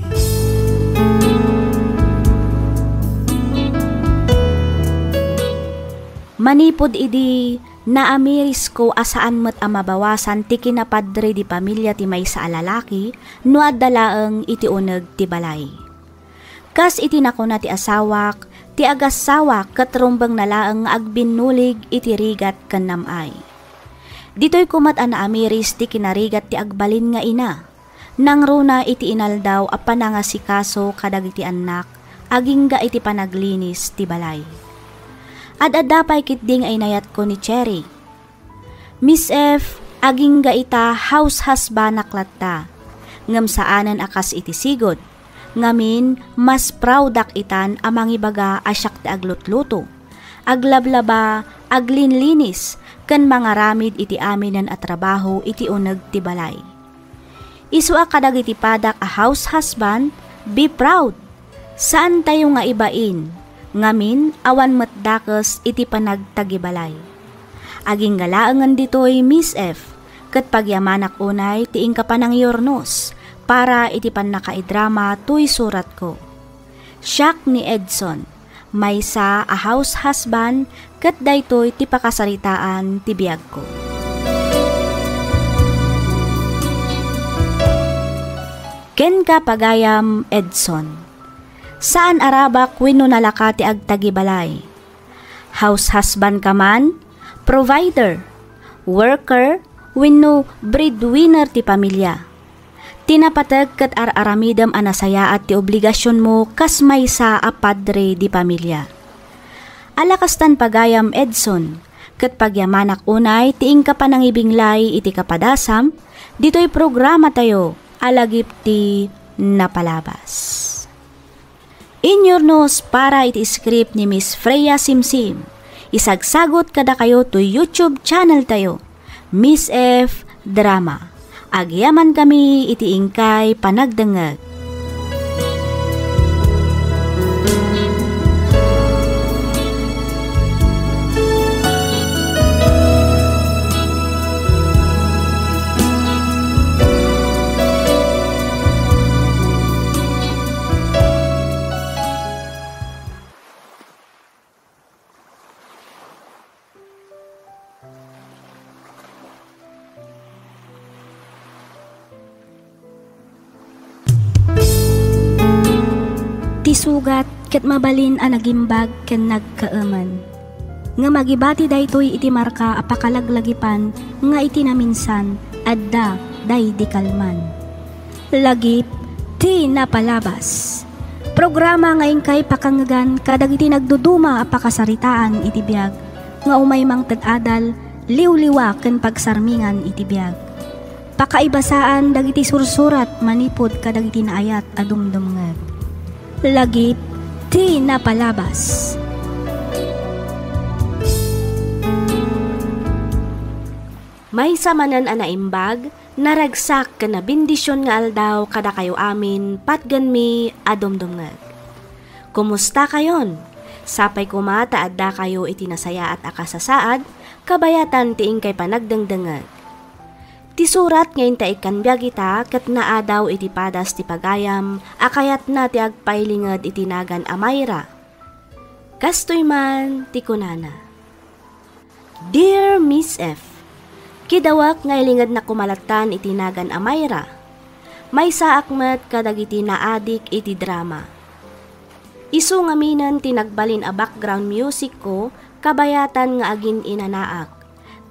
Manipud idi, naamirisko a saan met a mabawasan ti kinapadre di pamilia ti maysa a lalaki no adda laeng iti uneg ti balay. Kas iti nakuna ti asawak, ti agasawa ket rumbengna laeng nga agbinnulig iti rigat ken nam-ay. Ditoy koma met a naamiris ti kinarigat ti agbalin nga ina. Nangruna iti inaldaw a panangasikaso kadagiti annak, agingga iti panaglinis ti balay. Ad-adda pay ketdi nga inayatko ni Cherry. Miss F, agingga ita house husband-ak latta. Ngem saanen a kas iti sigud. Ngamin, mas proud-ak itan a mangibaga a siak ti aglutluto, aglablaba, aglinlinis, ken mangaramid iti aminen a trabaho iti uneg ti balay. Isu a kadagiti padak a house husband, be proud. Saantayo nga ibain, ngamin awan met dakes iti panagtagibalay. Agingga laengen ditoy, Miss F, ket pagyamanak unay ti inka panangiurnos para iti pannakaidrama toy suratko. Siak ni Edson, maysa a house husband, ket daytoy ti pakasaritaan ti biagko. Kenka, pagayam Edson. Saan a rabak wenno nalaka ti agtagibalay. House husband ka man, provider, worker, wenno breadwinner ti pamilia. Ti napateg ket ar-aramidem a nasayaat ti obligasionmo kas maysa a padre di pamilia. Ala kastan, pagayam Edson, ket pagyamanak unay ti inka panangibinglay iti kapadasam ditoy programatayo a Lagip ti Napalabas. Inyurnos para iti script ni Miss Freya Simsim. Isagsagut kadakayo toy YouTube channel tayo, Miss F Drama. Agyamankami iti inkay panagdengngeg. Ti sugat ket mabalin a nagimbag ken nagkaemen. Ngem agibati daytoy iti marka a pakalaglagipan nga iti naminsan, adda daydi kalman. Lagip ti Napalabas. Programa nga inkay pakangngegan kadagiti nagduduma a pakasaritaan iti biag nga umay mangted adal, liwliwa ken pagsarmingan iti biag. Pakaibasaan dagiti sursurat manipud kadagiti naayat a dumdumngeg. Lagip ti Napalabas. Maysa manen a naimbag, naragsak ken nabendision nga aldaw kadakayo amin, patgenmi a dumdumngeg. Kumustakayon? Sapay koma ta addakayo iti nasayaat a kasasaad, kabayatan ti inkay panagdengdengngeg. Ti surat nga inta ikkan biag ita ket naadaw iti padas ti pagayam a kayatna ti agpailinged iti nagan a Mayra. Kastoy man ti kunana. Dear Miss F, kidawek nga ilingednak koma lattan iti nagan a Mayra. Maysaak met kadagiti naadik iti drama. Isu ngaminen ti nagbalin a background music ko kabayatan nga agin-inanaak.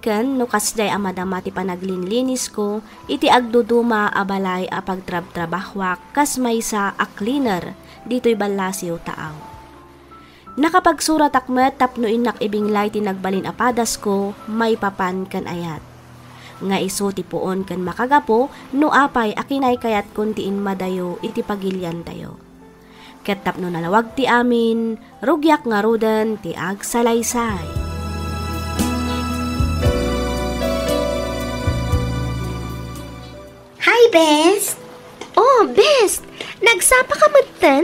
Ken no kasdiay a madama ti panaglinlinisko iti agduduma a balay a pagtrabtrabahoak kas maysa a cleaner ditoy Ballasiw, Taao. Nakapagsuratak met tapno innak ibinglay ti nagbalin a padasko maipapan ken ayat. Nga isu ti puon ken makagapu no apay a kinaykayatkon ti immadayo iti pagiliantayo. Ket tapno nalawag ti amin, rugiak ngaruden ti agsalaysay. Hi, Bes? Oh, Bes! Nagsapa ka metten?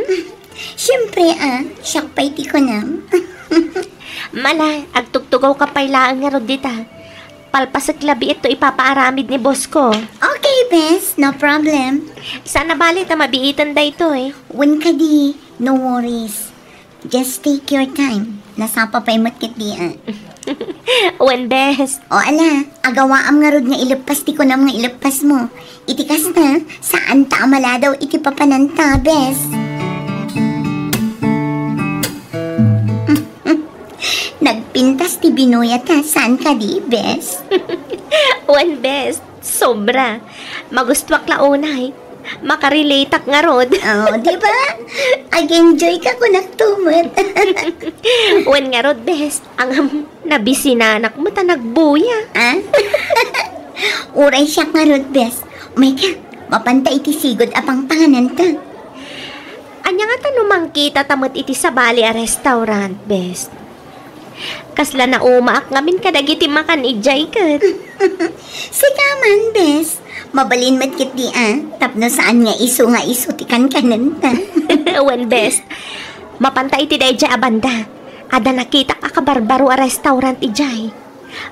Siyempre, ah. Siak pay ti kunam. Mala, agtugtugaw ka pay laeng ngarud dita. Palpasek labi ito ipapaaramid ni boss ko. Okay, Bes. No problem. Saan a bale ta mabiiten daytoy. Wen kadi, no worries. Just take your time. Nasapa pay met ketdi, ah. Wen, Bes. O, ala, agawaam ngarud nga ileppas ti kunam nga ileppasmo. Iti kasta, saanta a maladaw iti papananta, Bes. Nagpintas ti binuyata, saan kadi, Bes? Wen, Bes. Sobra. Magustuak la unay. Makarelateak ngarud. Oh, di ba? Ag-enjoy ka kunak to met. Wen ngarud, Bes. Ang, um, nabisinanak met a nagbuya. Ah? Uray siak ngarud, Bes. Umay ka, mapanta iti sigud a pangpangananta. Ania ngata no mangkitata met iti sabali a restaurant, Bes? Kasla naumaak ngamin kadagiti makan idiay ket. Sika man, Bes. Mabalin met ketdi, ah, tapno saan nga isu nga isu ti kankanenta. Wen, Bes. Mapanta iti daydiay a banda. Adda nakitak a kabarbaro a restaurant idiay.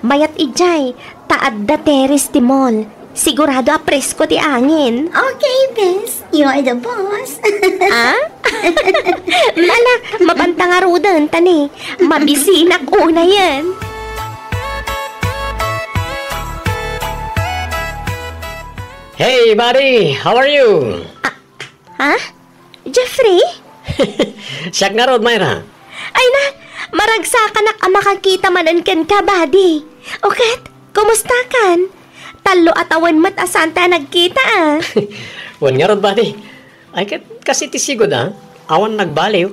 Mayat idiay, ta adda terrace ti mall. Sigurado a presko ti angin. Okay, Bes. You are the boss. Ah? Mala, mapanta ngaruden, ta ni, mabisinak unayen. Hey, buddy! How are you? Ah, ha? Jeffrey? Siak ngarud, Myra. Ay na, maragsakanak a makakita manen kenka, buddy. O ket, kumusta kan? Tallo a tawen met a saanta a nagkita, ah. Wen ngarud, buddy. Ay ket, kas iti sigud, ah. Awan nagbaliw.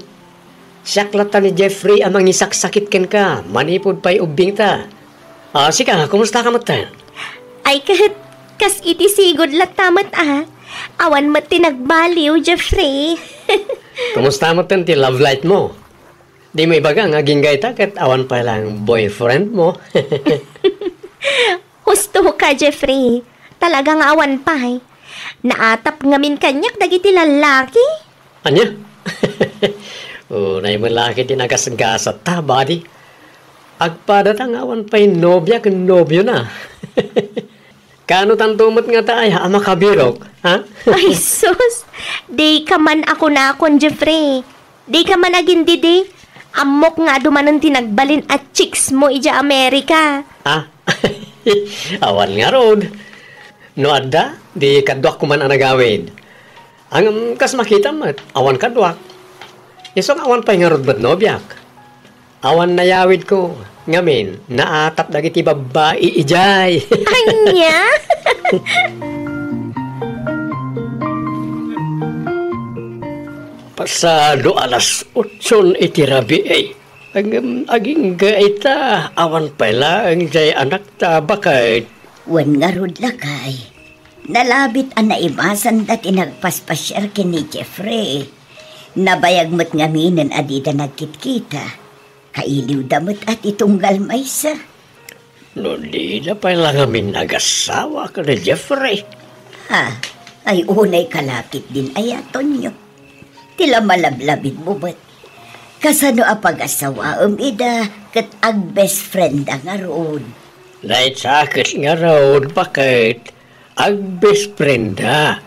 Siak latta ni Jeffrey a mangisaksakit kenka, manipud pay ubbingta. Ah, sika, kumusta ka met? Ay ket, kas iti sigud latta met, ah. Awan met ti nagbaliw, Jeffrey. Kumusta met ti love life mo? Dimo ibaga nga agingga ita ket awan pay laeng boyfriend mo. Husto ka, Jeffrey. Talaga nga awan pay. Naatap ngamin kaniak dagiti lallaki. Ania? Unay met la ket ti nagasgasatta, buddy. Agpadata nga awan pay nobia ken nobiona. Kaano tanto met ngata aya a makabirok, ha? Ay, sus! Dika man a kunakon, Jeffrey. Dika man agindidi. Ammok nga adu manen ti nagbalin a chicks mo idiay Amerika. Ah, awan ngarud. No adda, di kaduak koma a nagawid. Ngem kas makitam met, awan kaduak. Isu nga awan pay ngarud met nobiak. Awan nayawidko, ngamin, naatap dagiti babbai idiay. Ania? Pasado alas otson iti rabii. Ngem agingga ita, awan pay laeng diay anakta, baket. Wen ngarud, lakay. Nalabit a naibasanda ti nagpaspasiar ken ni Jeffrey. Nabayag met ngaminen a dida nagkitkita. Kailiwda met a ti tunggal maysa. No dida pay la ngamin agassawa ken ni Jeffrey. Ha, ay unay kalakit din aya, Tonyo. Ti la malablabid mo met. Kasano a pagassawaem ida ket agbest friend da ngarud? Dayta ket ngarud, baket? Agbest friend da.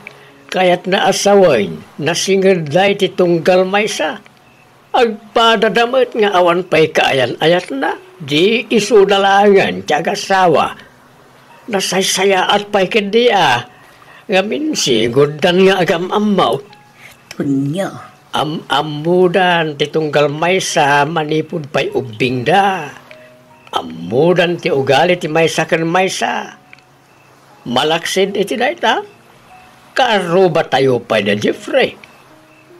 Kayatna a sawen, nasingedda iti tunggal maysa. Agpadada met nga awan pay kaayan-ayatna, di isuda laengen ti agassawa. Nasaysayaat pay ketdi a, ngamin siguddan nga agam-ammo. Tonyo. Am-ammodan ti tunggal maysa manipud pay ubbingda. Ammodan ti ugali ti maysa ken maysa. Malaksid iti dayta, kaarrubatayo pay da Jeffrey.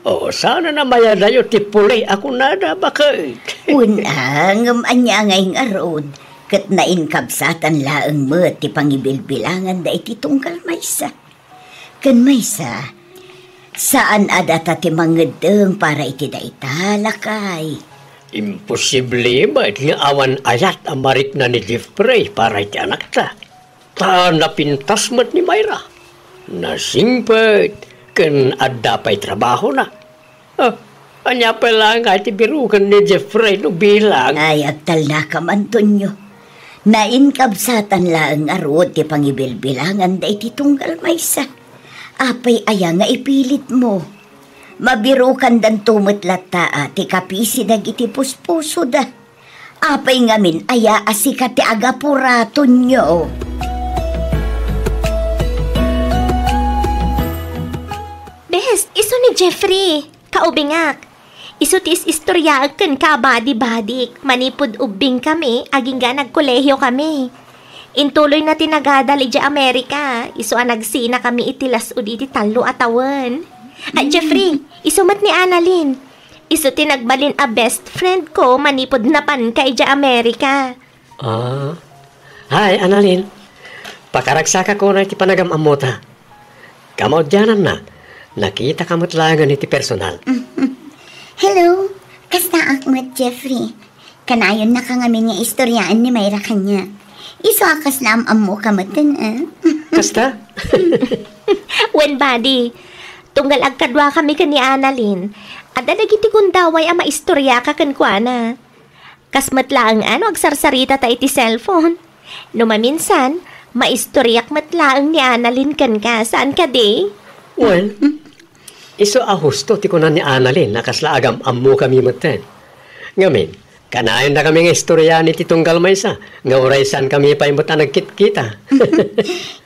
O, saan a namayadayo ti puli a kunada, baket? Wen a, ngem ania ngay ngarud, ket nainkabsatan laeng met ti pangibilbilanganda iti tunggal maysa. Ken maysa, saan a data ti mangeddeng para iti dayta, lakay. Imposible met nga awan ayat a marikna ni Jeffrey para iti anakta. Ta napintas met ni Myra. Nasingpet ken adda pay trabahona. Ah, ania pay laeng nga ti biroken ni Jeffrey no bilang? Ay, agtalnakam, Antonio. Nainkabsatan laeng ngarud ti pangibilbilangan daydi tunggal maysa. Apay aya nga ipilitmo? Mabirokandanto met latta a ti kapisi dagiti puspusoda. Apay ngamin aya a sika ti agapura, Tonio? Bes, isu ni Jeffrey, kaubingak. Isu ti is-istoriaek kenka a badi-badik manipud ubbingkami agingga nagkolehiokami. Intuloyna ti nagadal idiay Amerika, isu a nagsinakami iti las-ud iti tallo a tawen. Ah, Jeffrey, isu met ni Annalyn. Isu ti nagbalin a best friend ko manipud napanka idiay Amerika. Ah. Hi, Annalyn. Pakaragsakak unay ti panagam-ammota. Kamaudiananna, nakitaka met laengen iti personal. Hello, kastaak met, Jeffrey. Kanayonnaka ngamin nga istoriaen ni Myra kaniak. Isu a kasla am-ammoka metten, eh. Kasta? Wen, badi. Tunggal agkaduakami ken ni Annalyn, adda dagiti gundaway a maistoriaka kenkuana. Kas met laeng a no agsarsaritata iti cellphone. No maminsan, maistoriak met laeng ni Annalyn kenka, saan kadi? Well, isu a husto ti kuna ni Annalyn a kasla agam-ammokami metten. Ngamin, kanayonnakami nga istoriaen iti tunggal maysa, nga uray saankami pay met a nagkitkita.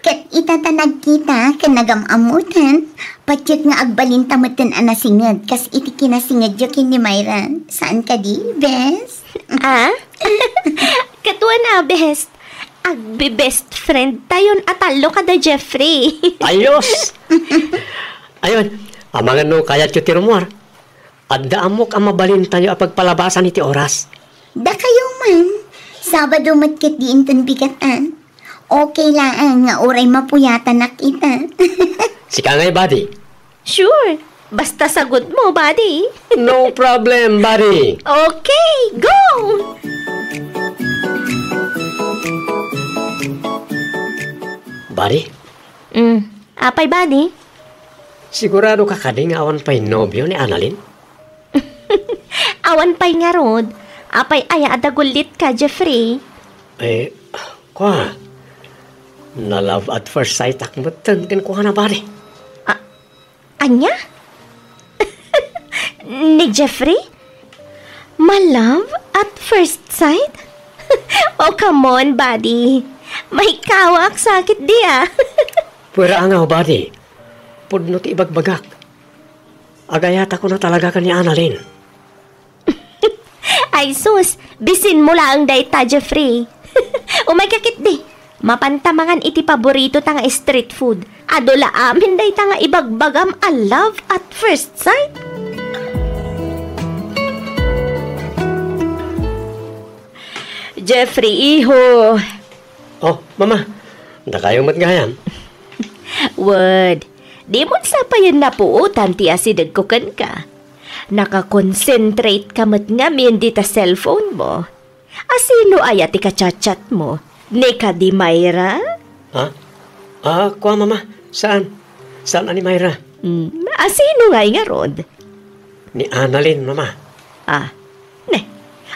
Ket ita ta nagkita ken nagam-ammotan, patiek nga agbalinta metten a nasinged kas iti kinasingedyo ken ni Myra. Saan kadi, bes? Ah? Ket wen a, bes. Agbe-best friend tayon a tallo kada Jeffrey. Ayos! Ayon, amangan no kayatyo ti rummuar. Adda ammok a mabalintayo a pagpalabasan iti oras. Dakayo man, Sabado met ket diinton bigat, ah. Okay laeng nga uray mapuyatanak ita. Sika ngay, buddy. Sure. Basta sagut mo, buddy. No problem, buddy. Okay, go! Buddy? Mm. Apay, buddy? Sigurado ka kadi nga awan pay nobio ni Annalyn? Awan pay ngarud. Apay aya a dagullit ka, Jeffrey? Eh, kua, na-love at first sight ak metten kenkuana, buddy. A-, ania? Ni Jeffrey? Ma-love at first sight? Oh, come on, buddy. Maikawak sakit di, ah. Pwera nga, buddy. Pudno ti ibagbagak. Agayatako na talaga ken ni Annalyn. Ay sus, bisin mo laeng dayta, Jeffrey. Umay ka ketdi. Mapanta mangan iti paborito ta nga street food. Adu la amin dayta nga ibagbagam a love at first sight. Jeffrey, iho. Oh, mama. Dakayo met gayam. Wed, di mo sapayen napuotan ti asidegko kenka. Naka-concentrate ka met ngamin dita cellphone mo. Asino aya ti ka-chat-chat mo? Ni kadi Myra? Ha? Ah, kua, mama. Saan? Saan a ni Myra? Hmm, asino ngay ngarud? Ni Annalyn, mama. Ah, ne.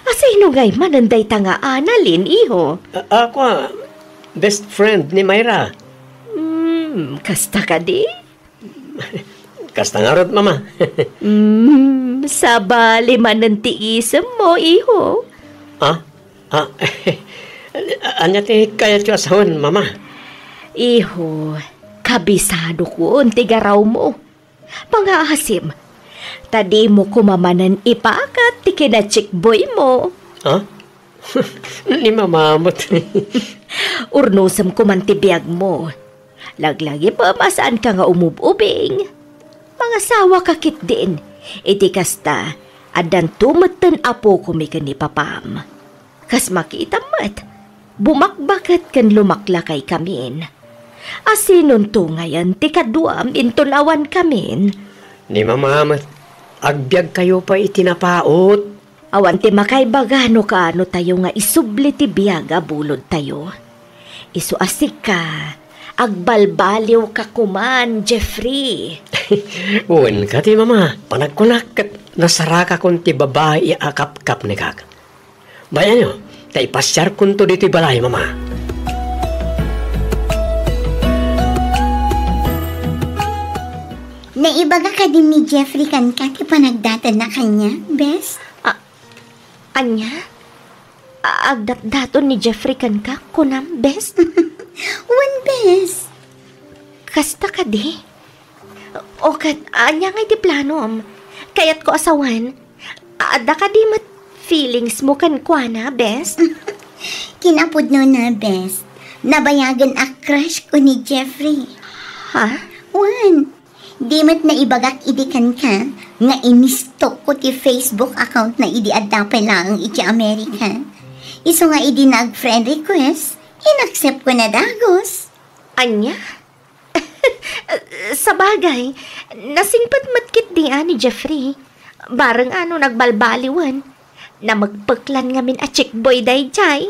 Asino ngay manen dayta nga Annalyn, iho? Ah, ah, kua, best friend ni Myra. Hmm, kasta kadi? Kasta ngarud, mama. Mm, sabali manen ti isem mo, iho. Ah? Ah, ania ti kayatyo a sawen, mama? Iho, kabisadokon ti garaw mo. Pangaasim, ta di mo koma manen ipakat ti kinachickboy mo. Ha? Ni mama met. Urnosem koman ti biag mo. Laglagipem a saanka nga umub-ubing. Mangasawa ka ketdin. Iti kasta, addanto metten apokomi ken ni papam. Kas makitam met, bumakbaket ken lumaklakay kamin. Asinonto ngayen ti kaduam inton awan kamin? Ni mama met, agbiagkayo pay iti napaut. Awan ti makaibaga no kaano tayo nga isubli ti biag a bulodtayo. Isu a sika, Agbalbaliwka koman, Jeffrey. Wen kadi, Mama. Panagkunak ket nasarakakon ti babai a kapkapnekak. Bay-anyo, ta ipasiarkonto ditoy balay, Mama. Naibaga kadi ni Jeffrey kenka ti panagdatanna kaniak, bes? A-, ania? A-, agdatdaton ni Jeffrey kenka, kunam, bes? Wen, bes. Kasta kadi? O ket, ania ngay ti planom? Kayatko a sawen, adda kadi met feelings mo kenkuana, bes? Kinapudnona, bes. Nabayagen a crush ko ni Jeffrey. Ha? Wen, di met naibagak idi kenka nga inistok ko ti Facebook account na idi adda pay laeng iti America. Isu nga idi nag-friend request, inaccept ko na dagus. Ania? Sabagay, nasingpet met ketdi a ni Jeffrey. Bareng a no nagbalbaliwen, namekpeklan ngamin a chickboy daydiay.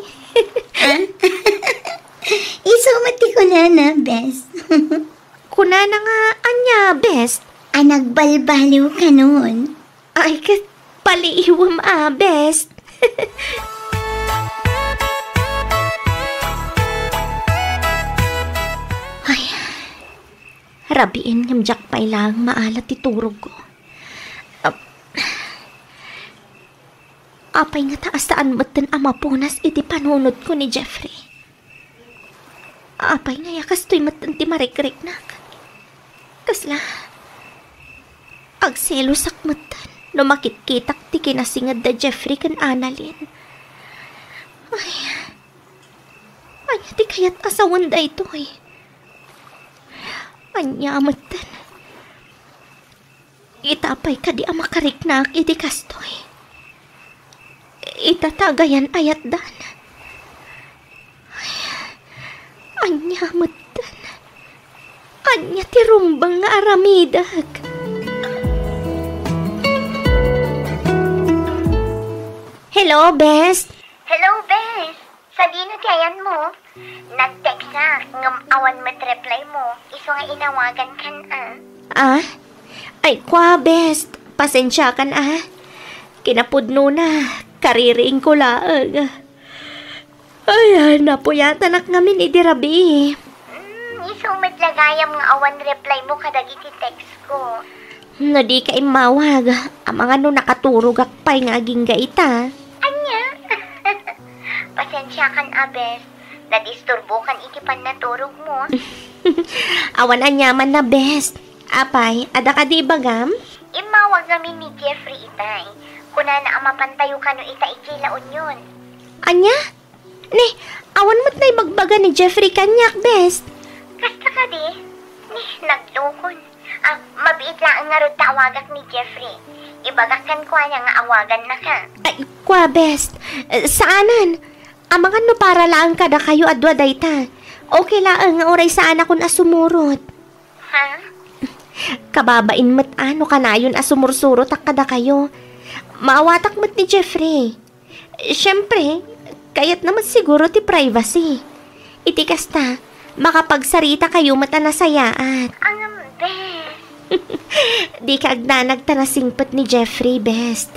Ah? Isu met ti kunana, bes. Kunana nga ania, bes? A nagbalbaliw kanon. Ay, ket paliiwem a, bes. Ay, rabiin ngem diak pay laeng maala ti turogko. Ap-, apay ngata a saan metten a mapunas iti panunotko ni Jeffrey? Apay ngay a kastoy metten ti marikriknak? Kasla, agselosak metten no makitkitak ti kinasinged da Jeffrey ken Annalyn. Ay, ania ti kayat a sawen daytoy? Ania metten? Ita pay kadi a makariknak iti kastoy? Ita ta agayan a yatdan. Ay, ania metten? Ania ti rumbeng nga aramidek? Hello, bes. Hello, bes. Sadino ti ayanmo? Nag-textak, ngem awan met reply mo. Isu nga inawagankan, a. Ah? Ay, kua, bes. Pasensiakan, a. Kinapudnona, kaririingko laeng. Ay, ay, napuyatanak ngamin idi rabii. Hmm, isu met la gayam nga awan reply mo kadagiti text ko. No dika immawag, amangan no nakaturogak pay nga agingga ita. Ania? Pasensiakan a, bes. Nadisturbokan iti pannaturogmo. Awan aniamanna, bes. Apay, adda kadi ibagam? Immawag ngamin ni Jeffrey itay. Kunana a mapantayo kano ita idiay La Union. Ania? Ni, awan met naibagbaga ni Jeffrey kaniak, bes. Kasta kadi? Ni, naglukon. Ah, mabiit laeng ngarud ta awagak ni Jeffrey. Ibagak kenkuana nga awagannaka. Ay, kua, bes. Eh, saanen. Amangan no para laeng kadakayo a dua dayta. Okay laeng nga uray saanakon a sumurot. Ha? Kababain met a no kanayon a sumursurotak kadakayo. Maawatak met ni Jeffrey. Siyempre, kayatna met siguro ti privacy. Iti kasta, makapagsarita kayo met a nasayaat. Ngem, bes. Dika agdanag ta nasingpet ni Jeffrey, bes.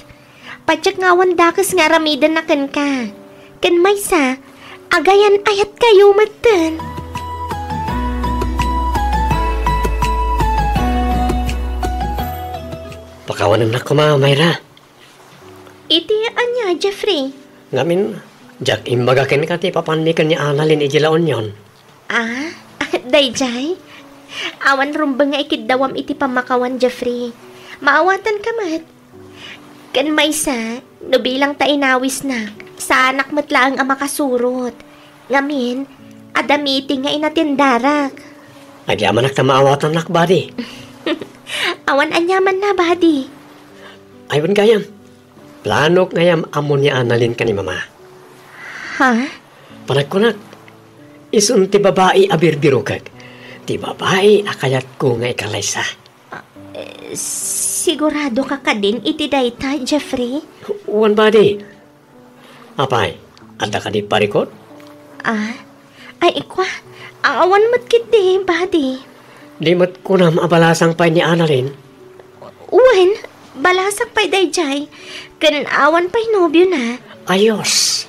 Patiek nga awan dakes nga aramidenna kenka. Ken maysa, agayan-ayat kayo metten. Pakawanennak koma, Myra. Iti ania, Jeffrey? Ngamin, diak imbaga kenka ti papanmi ken ni Annalyn iti La Union. Ah, daydiay? Awan rumbeng nga ikiddawam iti pammakawan, Jeffrey. Maawatanka met. Ken maysa, no bilang ta inawisnak, saanak met laeng a makasurot. Ngamin, adda meeting nga inatendarak. Agyamanak ta maawatannak, buddy. Awan aniamanna, buddy. Ay, wen gayam. Planok gayam ammo ni Annalyn ken ni Mama. Ha? Panagkunak, isun ti babai a birbirokek. Ti babai a kayatko nga ikalaysa. Ah, eh, siguradoka kadin iti dayta, Jeffrey? Wen, buddy. Apay, adda kadi parikut? Ah, ay, ikua, Awan met ketdi, Buddy. Di met kunam a balasang pay ni Annalyn? Wen, balasak pay daydiay. Ken awan pay nobiona. Ayos.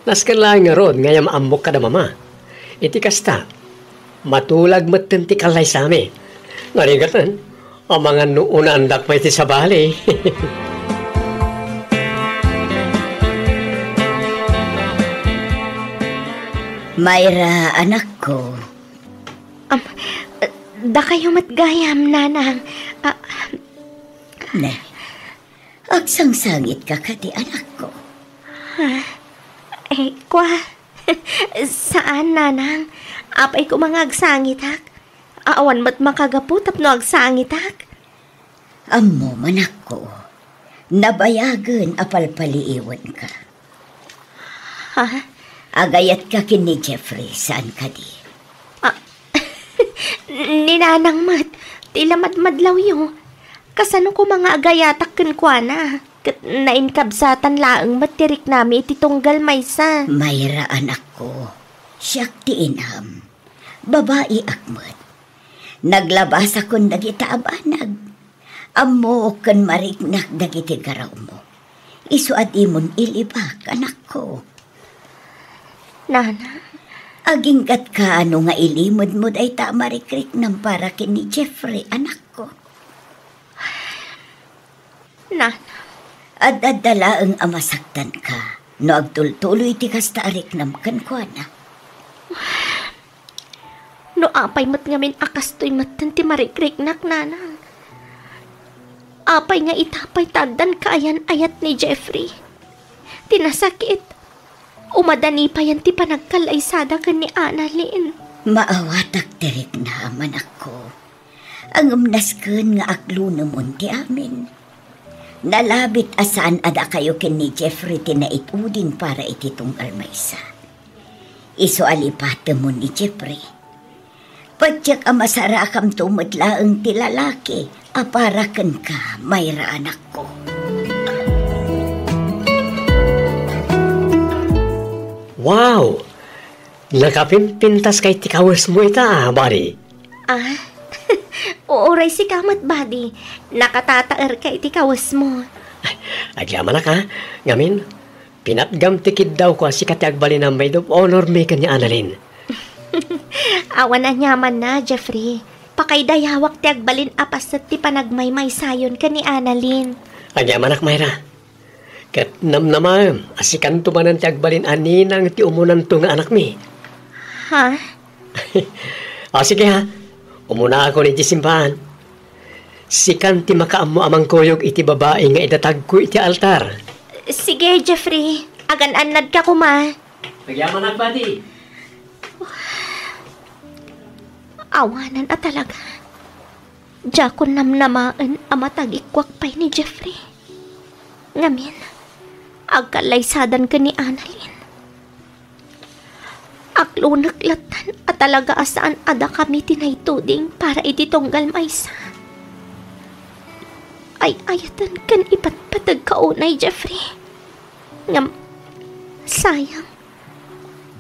Nasken laeng ngarud nga iyam ammok kada mama. Iti kasta, matulag metten ti kallaysami. Ngarigatan, amangan no unaandak pay ti sabali. Myra, anakko. Am, dakayo met gayam, nanang. Ah, Ne, agsangsangitka kadi, anakko? Ha? Eh, kwa? Saan, nanang. Apay koma nga agsangitak? Awan met makagapu tapno agsangitak? Ammom, anakko, nabayagen a palpaliiwenka. Ha? Agayatka ken ni Jeffrey, saan kadi? Ah, ni nanang met, ti la madmadlawyo. Kasano koma nga agayatak kenkuana? Ket nainkabsatan laeng met ti riknami iti tunggal maysa. Myra, anakko, siak ti inam. Babaiak met. Naglabasakon dagita a banag. Ammok ken mariknak dagiti garawmo. Isu a dimon ilibak, anakko. Nana? Aginggatka no nga ilimedmo dayta a marikriknam para ken ni Jeffrey, anakko. Nana? Ad-adda laeng a masaktanka no agtultuloy ti kasta a riknam kenkuana. No apay met ngamin a kastoy metten ti marikriknak, nanang. Apay nga ita pay ta addan kaayan-ayat ni Jeffrey? Ti nasakit, umadani payen ti panagkallaysada ken ni Annalyn. Maawatak ti riknam, anakko. Ngem nasken nga aklunemon ti amin. Nalabit a saan a dakayo ken ni Jeffrey ti naituding para iti tunggal maysa. Isu a lipatemon ni Jeffrey. Patiek a masarakamto met laeng ti lalaki a para kenka, Myra, anakko. Wow! Nakapimpintaska iti kawesmo ita, a, Buddy. Ah? Uray sika met, Buddy. Nakatataerka iti kawesmo. Agyamanak, a. Ngamin, pinatgam ti kiddawko a sika ti agbalin a maid of honor mi ken ni Annalyn. Awan aniamanna, Jeffrey. Pakaidayawak ti agbalin a paset ti panagmaymaysayon ken ni Annalyn. Agyamanak, Myra. Ket namnamaem a sikanto manen ti agbalin a ninang ti umunanto nga anakmi. Ha? O, sige, ha. Umunakon iti simbahan. Sikan ti makaammo a mangkuyog iti babai nga idatagko iti altar. Sige, Jeffrey. Agan-annadka koma. Agyamanak, Buddy. Awanan a talaga. Diakon namnamaen a matagikuak pay ni Jeffrey. Ngamin, agkallaysadan ken ni Annalyn. Aklunek lattan a talaga a saan a dakami ti naituding para iti tunggal maysa. Ay-ayaten ken ipatpategka unay, Jeffrey. Ngem, sayang.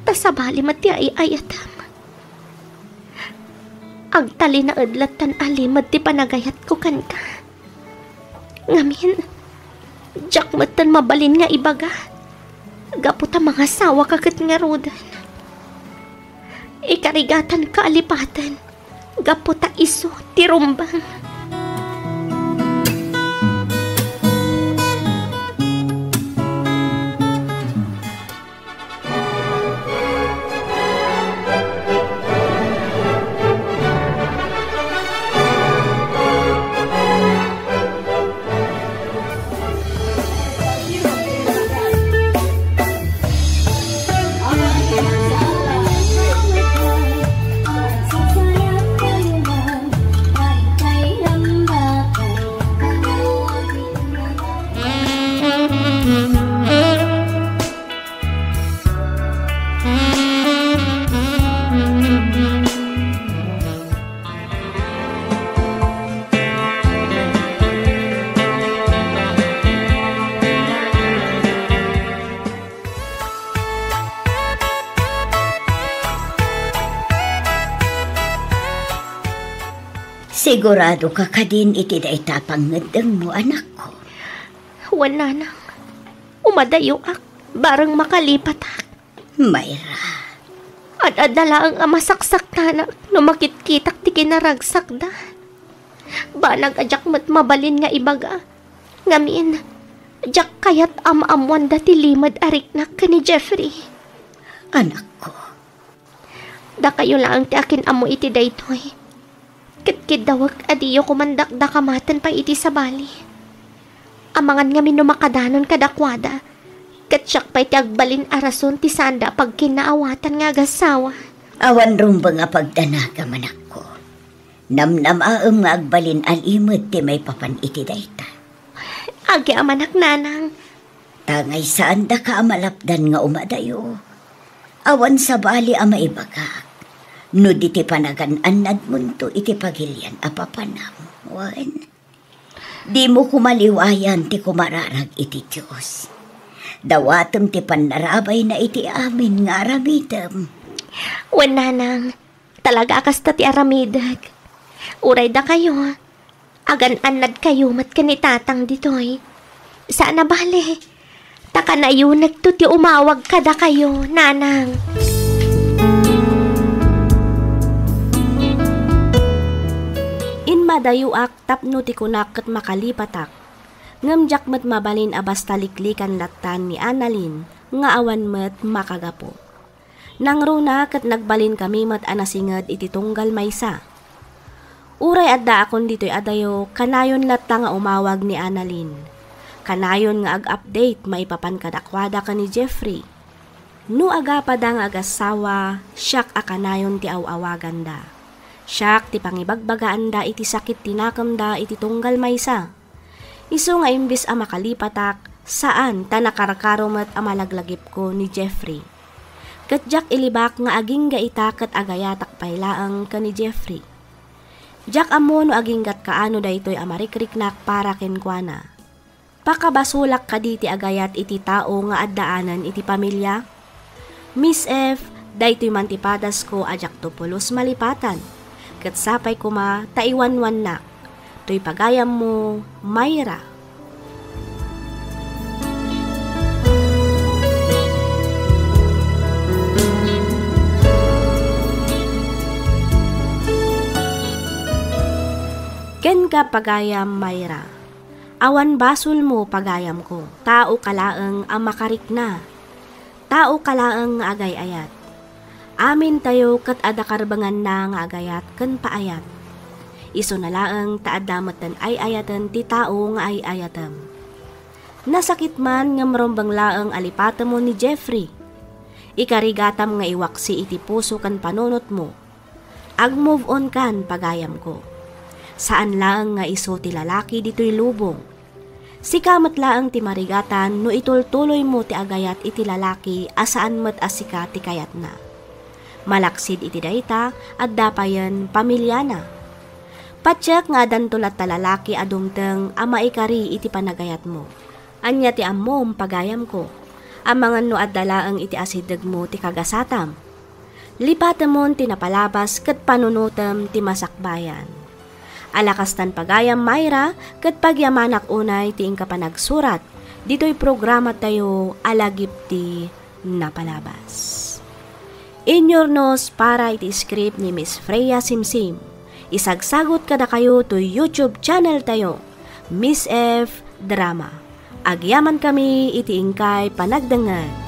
Ta sabali met ti ay-ayatem. Agtalinaed lattan a limed ti panagayatko kenka. Ngamin, diak metten mabalin nga ibaga. Gapu ta mangasawaka ket ngaruden. Ikarigatanka a lipaten. Gapu ta isu ti rumbeng. Sigurado ka kadin iti dayta a pangngeddengmo, anakko? Wen, nanang. Umadayoak, bareng makalipatak. Mayra. Ad-adda laeng a masaksaktanak no makitkitak ti kinaragsakda. Banag a diak met mabalin nga ibaga. Ngamin, diak kayat a maammoanda ti limed a riknak ken ni Jeffrey. Anakko. Dakayo laeng ti akin-ammo iti daytoy. Ket kiddawek a diyo koma dakdakamaten pay iti sabali. Amangan ngamin no makadanon kadakuada, ket siak pay ti agbalin a rason ti saanda a pagkinnaawatan nga agassawa. Awan rumbeng a pagdanagam, anakko. Namnamaem nga agbalin a limed ti maipapan iti dayta. Agyamanak, nanang. Tangay saandaka a malapdan nga umadayo. Awan sabali a maibagak no di ti panagan-annadmonto iti pagilian a papanam. Wen, dimo koma liwayan ti kumararag iti Dios. Dawatem ti pannarabayna iti amin nga aramidem. Wen, nanang, talaga a kasta ti aramidek. Uray dakayo, agan-annadkayo met ken ni tatang ditoy. Saan a bale, ta kanayonekto ti umawag kadakayo, nanang. Immadayoak tapno ti kunak ket makalipatak. Ngem diak met mabalin a basta liklikan lattan ni Annalyn nga awan met makagapu. Nangruna ket nagbalinkami met a nasinged iti tunggal maysa. Uray addaakon ditoy adayo, kanayon latta nga umawag ni Annalyn. Kanayon nga ag-update maipapan kadakuada ken ni Jeffrey. No agapada nga agassawa, siak a kanayon ti aw-awaganda. Siak ti pangibagbagaanda iti sakit ti nakemda iti tunggal maysa. Isu nga imbes a makalipatak, saan ta nakarkaro met a malaglagipko ni Jeffrey. Ket diak ilibak nga agingga ita ket agayatak pay laeng ken ni Jeffrey. Diak ammo no aginggat kaano daytoy a marikriknak para kenkuana. Pakabasolak kadi ti agayat iti tao nga addaanen iti pamilia? Miss F, daytoy man ti padasko a diakto pulos malipatan. Ket sapay koma ta iwanwannak. Toy pagayammo, Myra. Kenka, pagayam Myra. Awan basolmo, pagayamko. Taoka laeng a makarikna. Taoka laeng nga agay-ayat. Amintayo ket adda karbenganna nga agayat ken paayat. Isuna laeng ta adda metten ay-ayaten ti tao nga ay-ayatem. Nasakit man ngem rumbeng laeng a lipatemmo ni Jeffrey. Ikarigatam nga iwaksi iti puso ken panunotmo. Ag-move on kan, pagayamko. Saan laeng nga isu ti lalaki ditoy lubong. Sika met laeng ti marigatan no itultuloymo ti agayat iti lalaki a saan met a sika ti kayatna. Malaksid iti dayta, adda payen pamiliana. Patiek nga addanto latta lalaki a dumteng a maikari iti panagayatmo. Ania ti ammom, pagayamko? Amangan no adda laeng iti asidegmo ti kagasatam. Lipatemon ti napalabas ket panunotem ti masakbayan. Ala kastan, pagayam Myra, ket pagyamanak unay ti inka panagsurat ditoy programatayo a Lagip ti Napalabas. Inyurnos para iti script ni Miss Freya Simsim. Isagsagut kadakayo toy YouTube channel tayo, Miss F Drama. Agyamankami iti inkay panagdengngeg.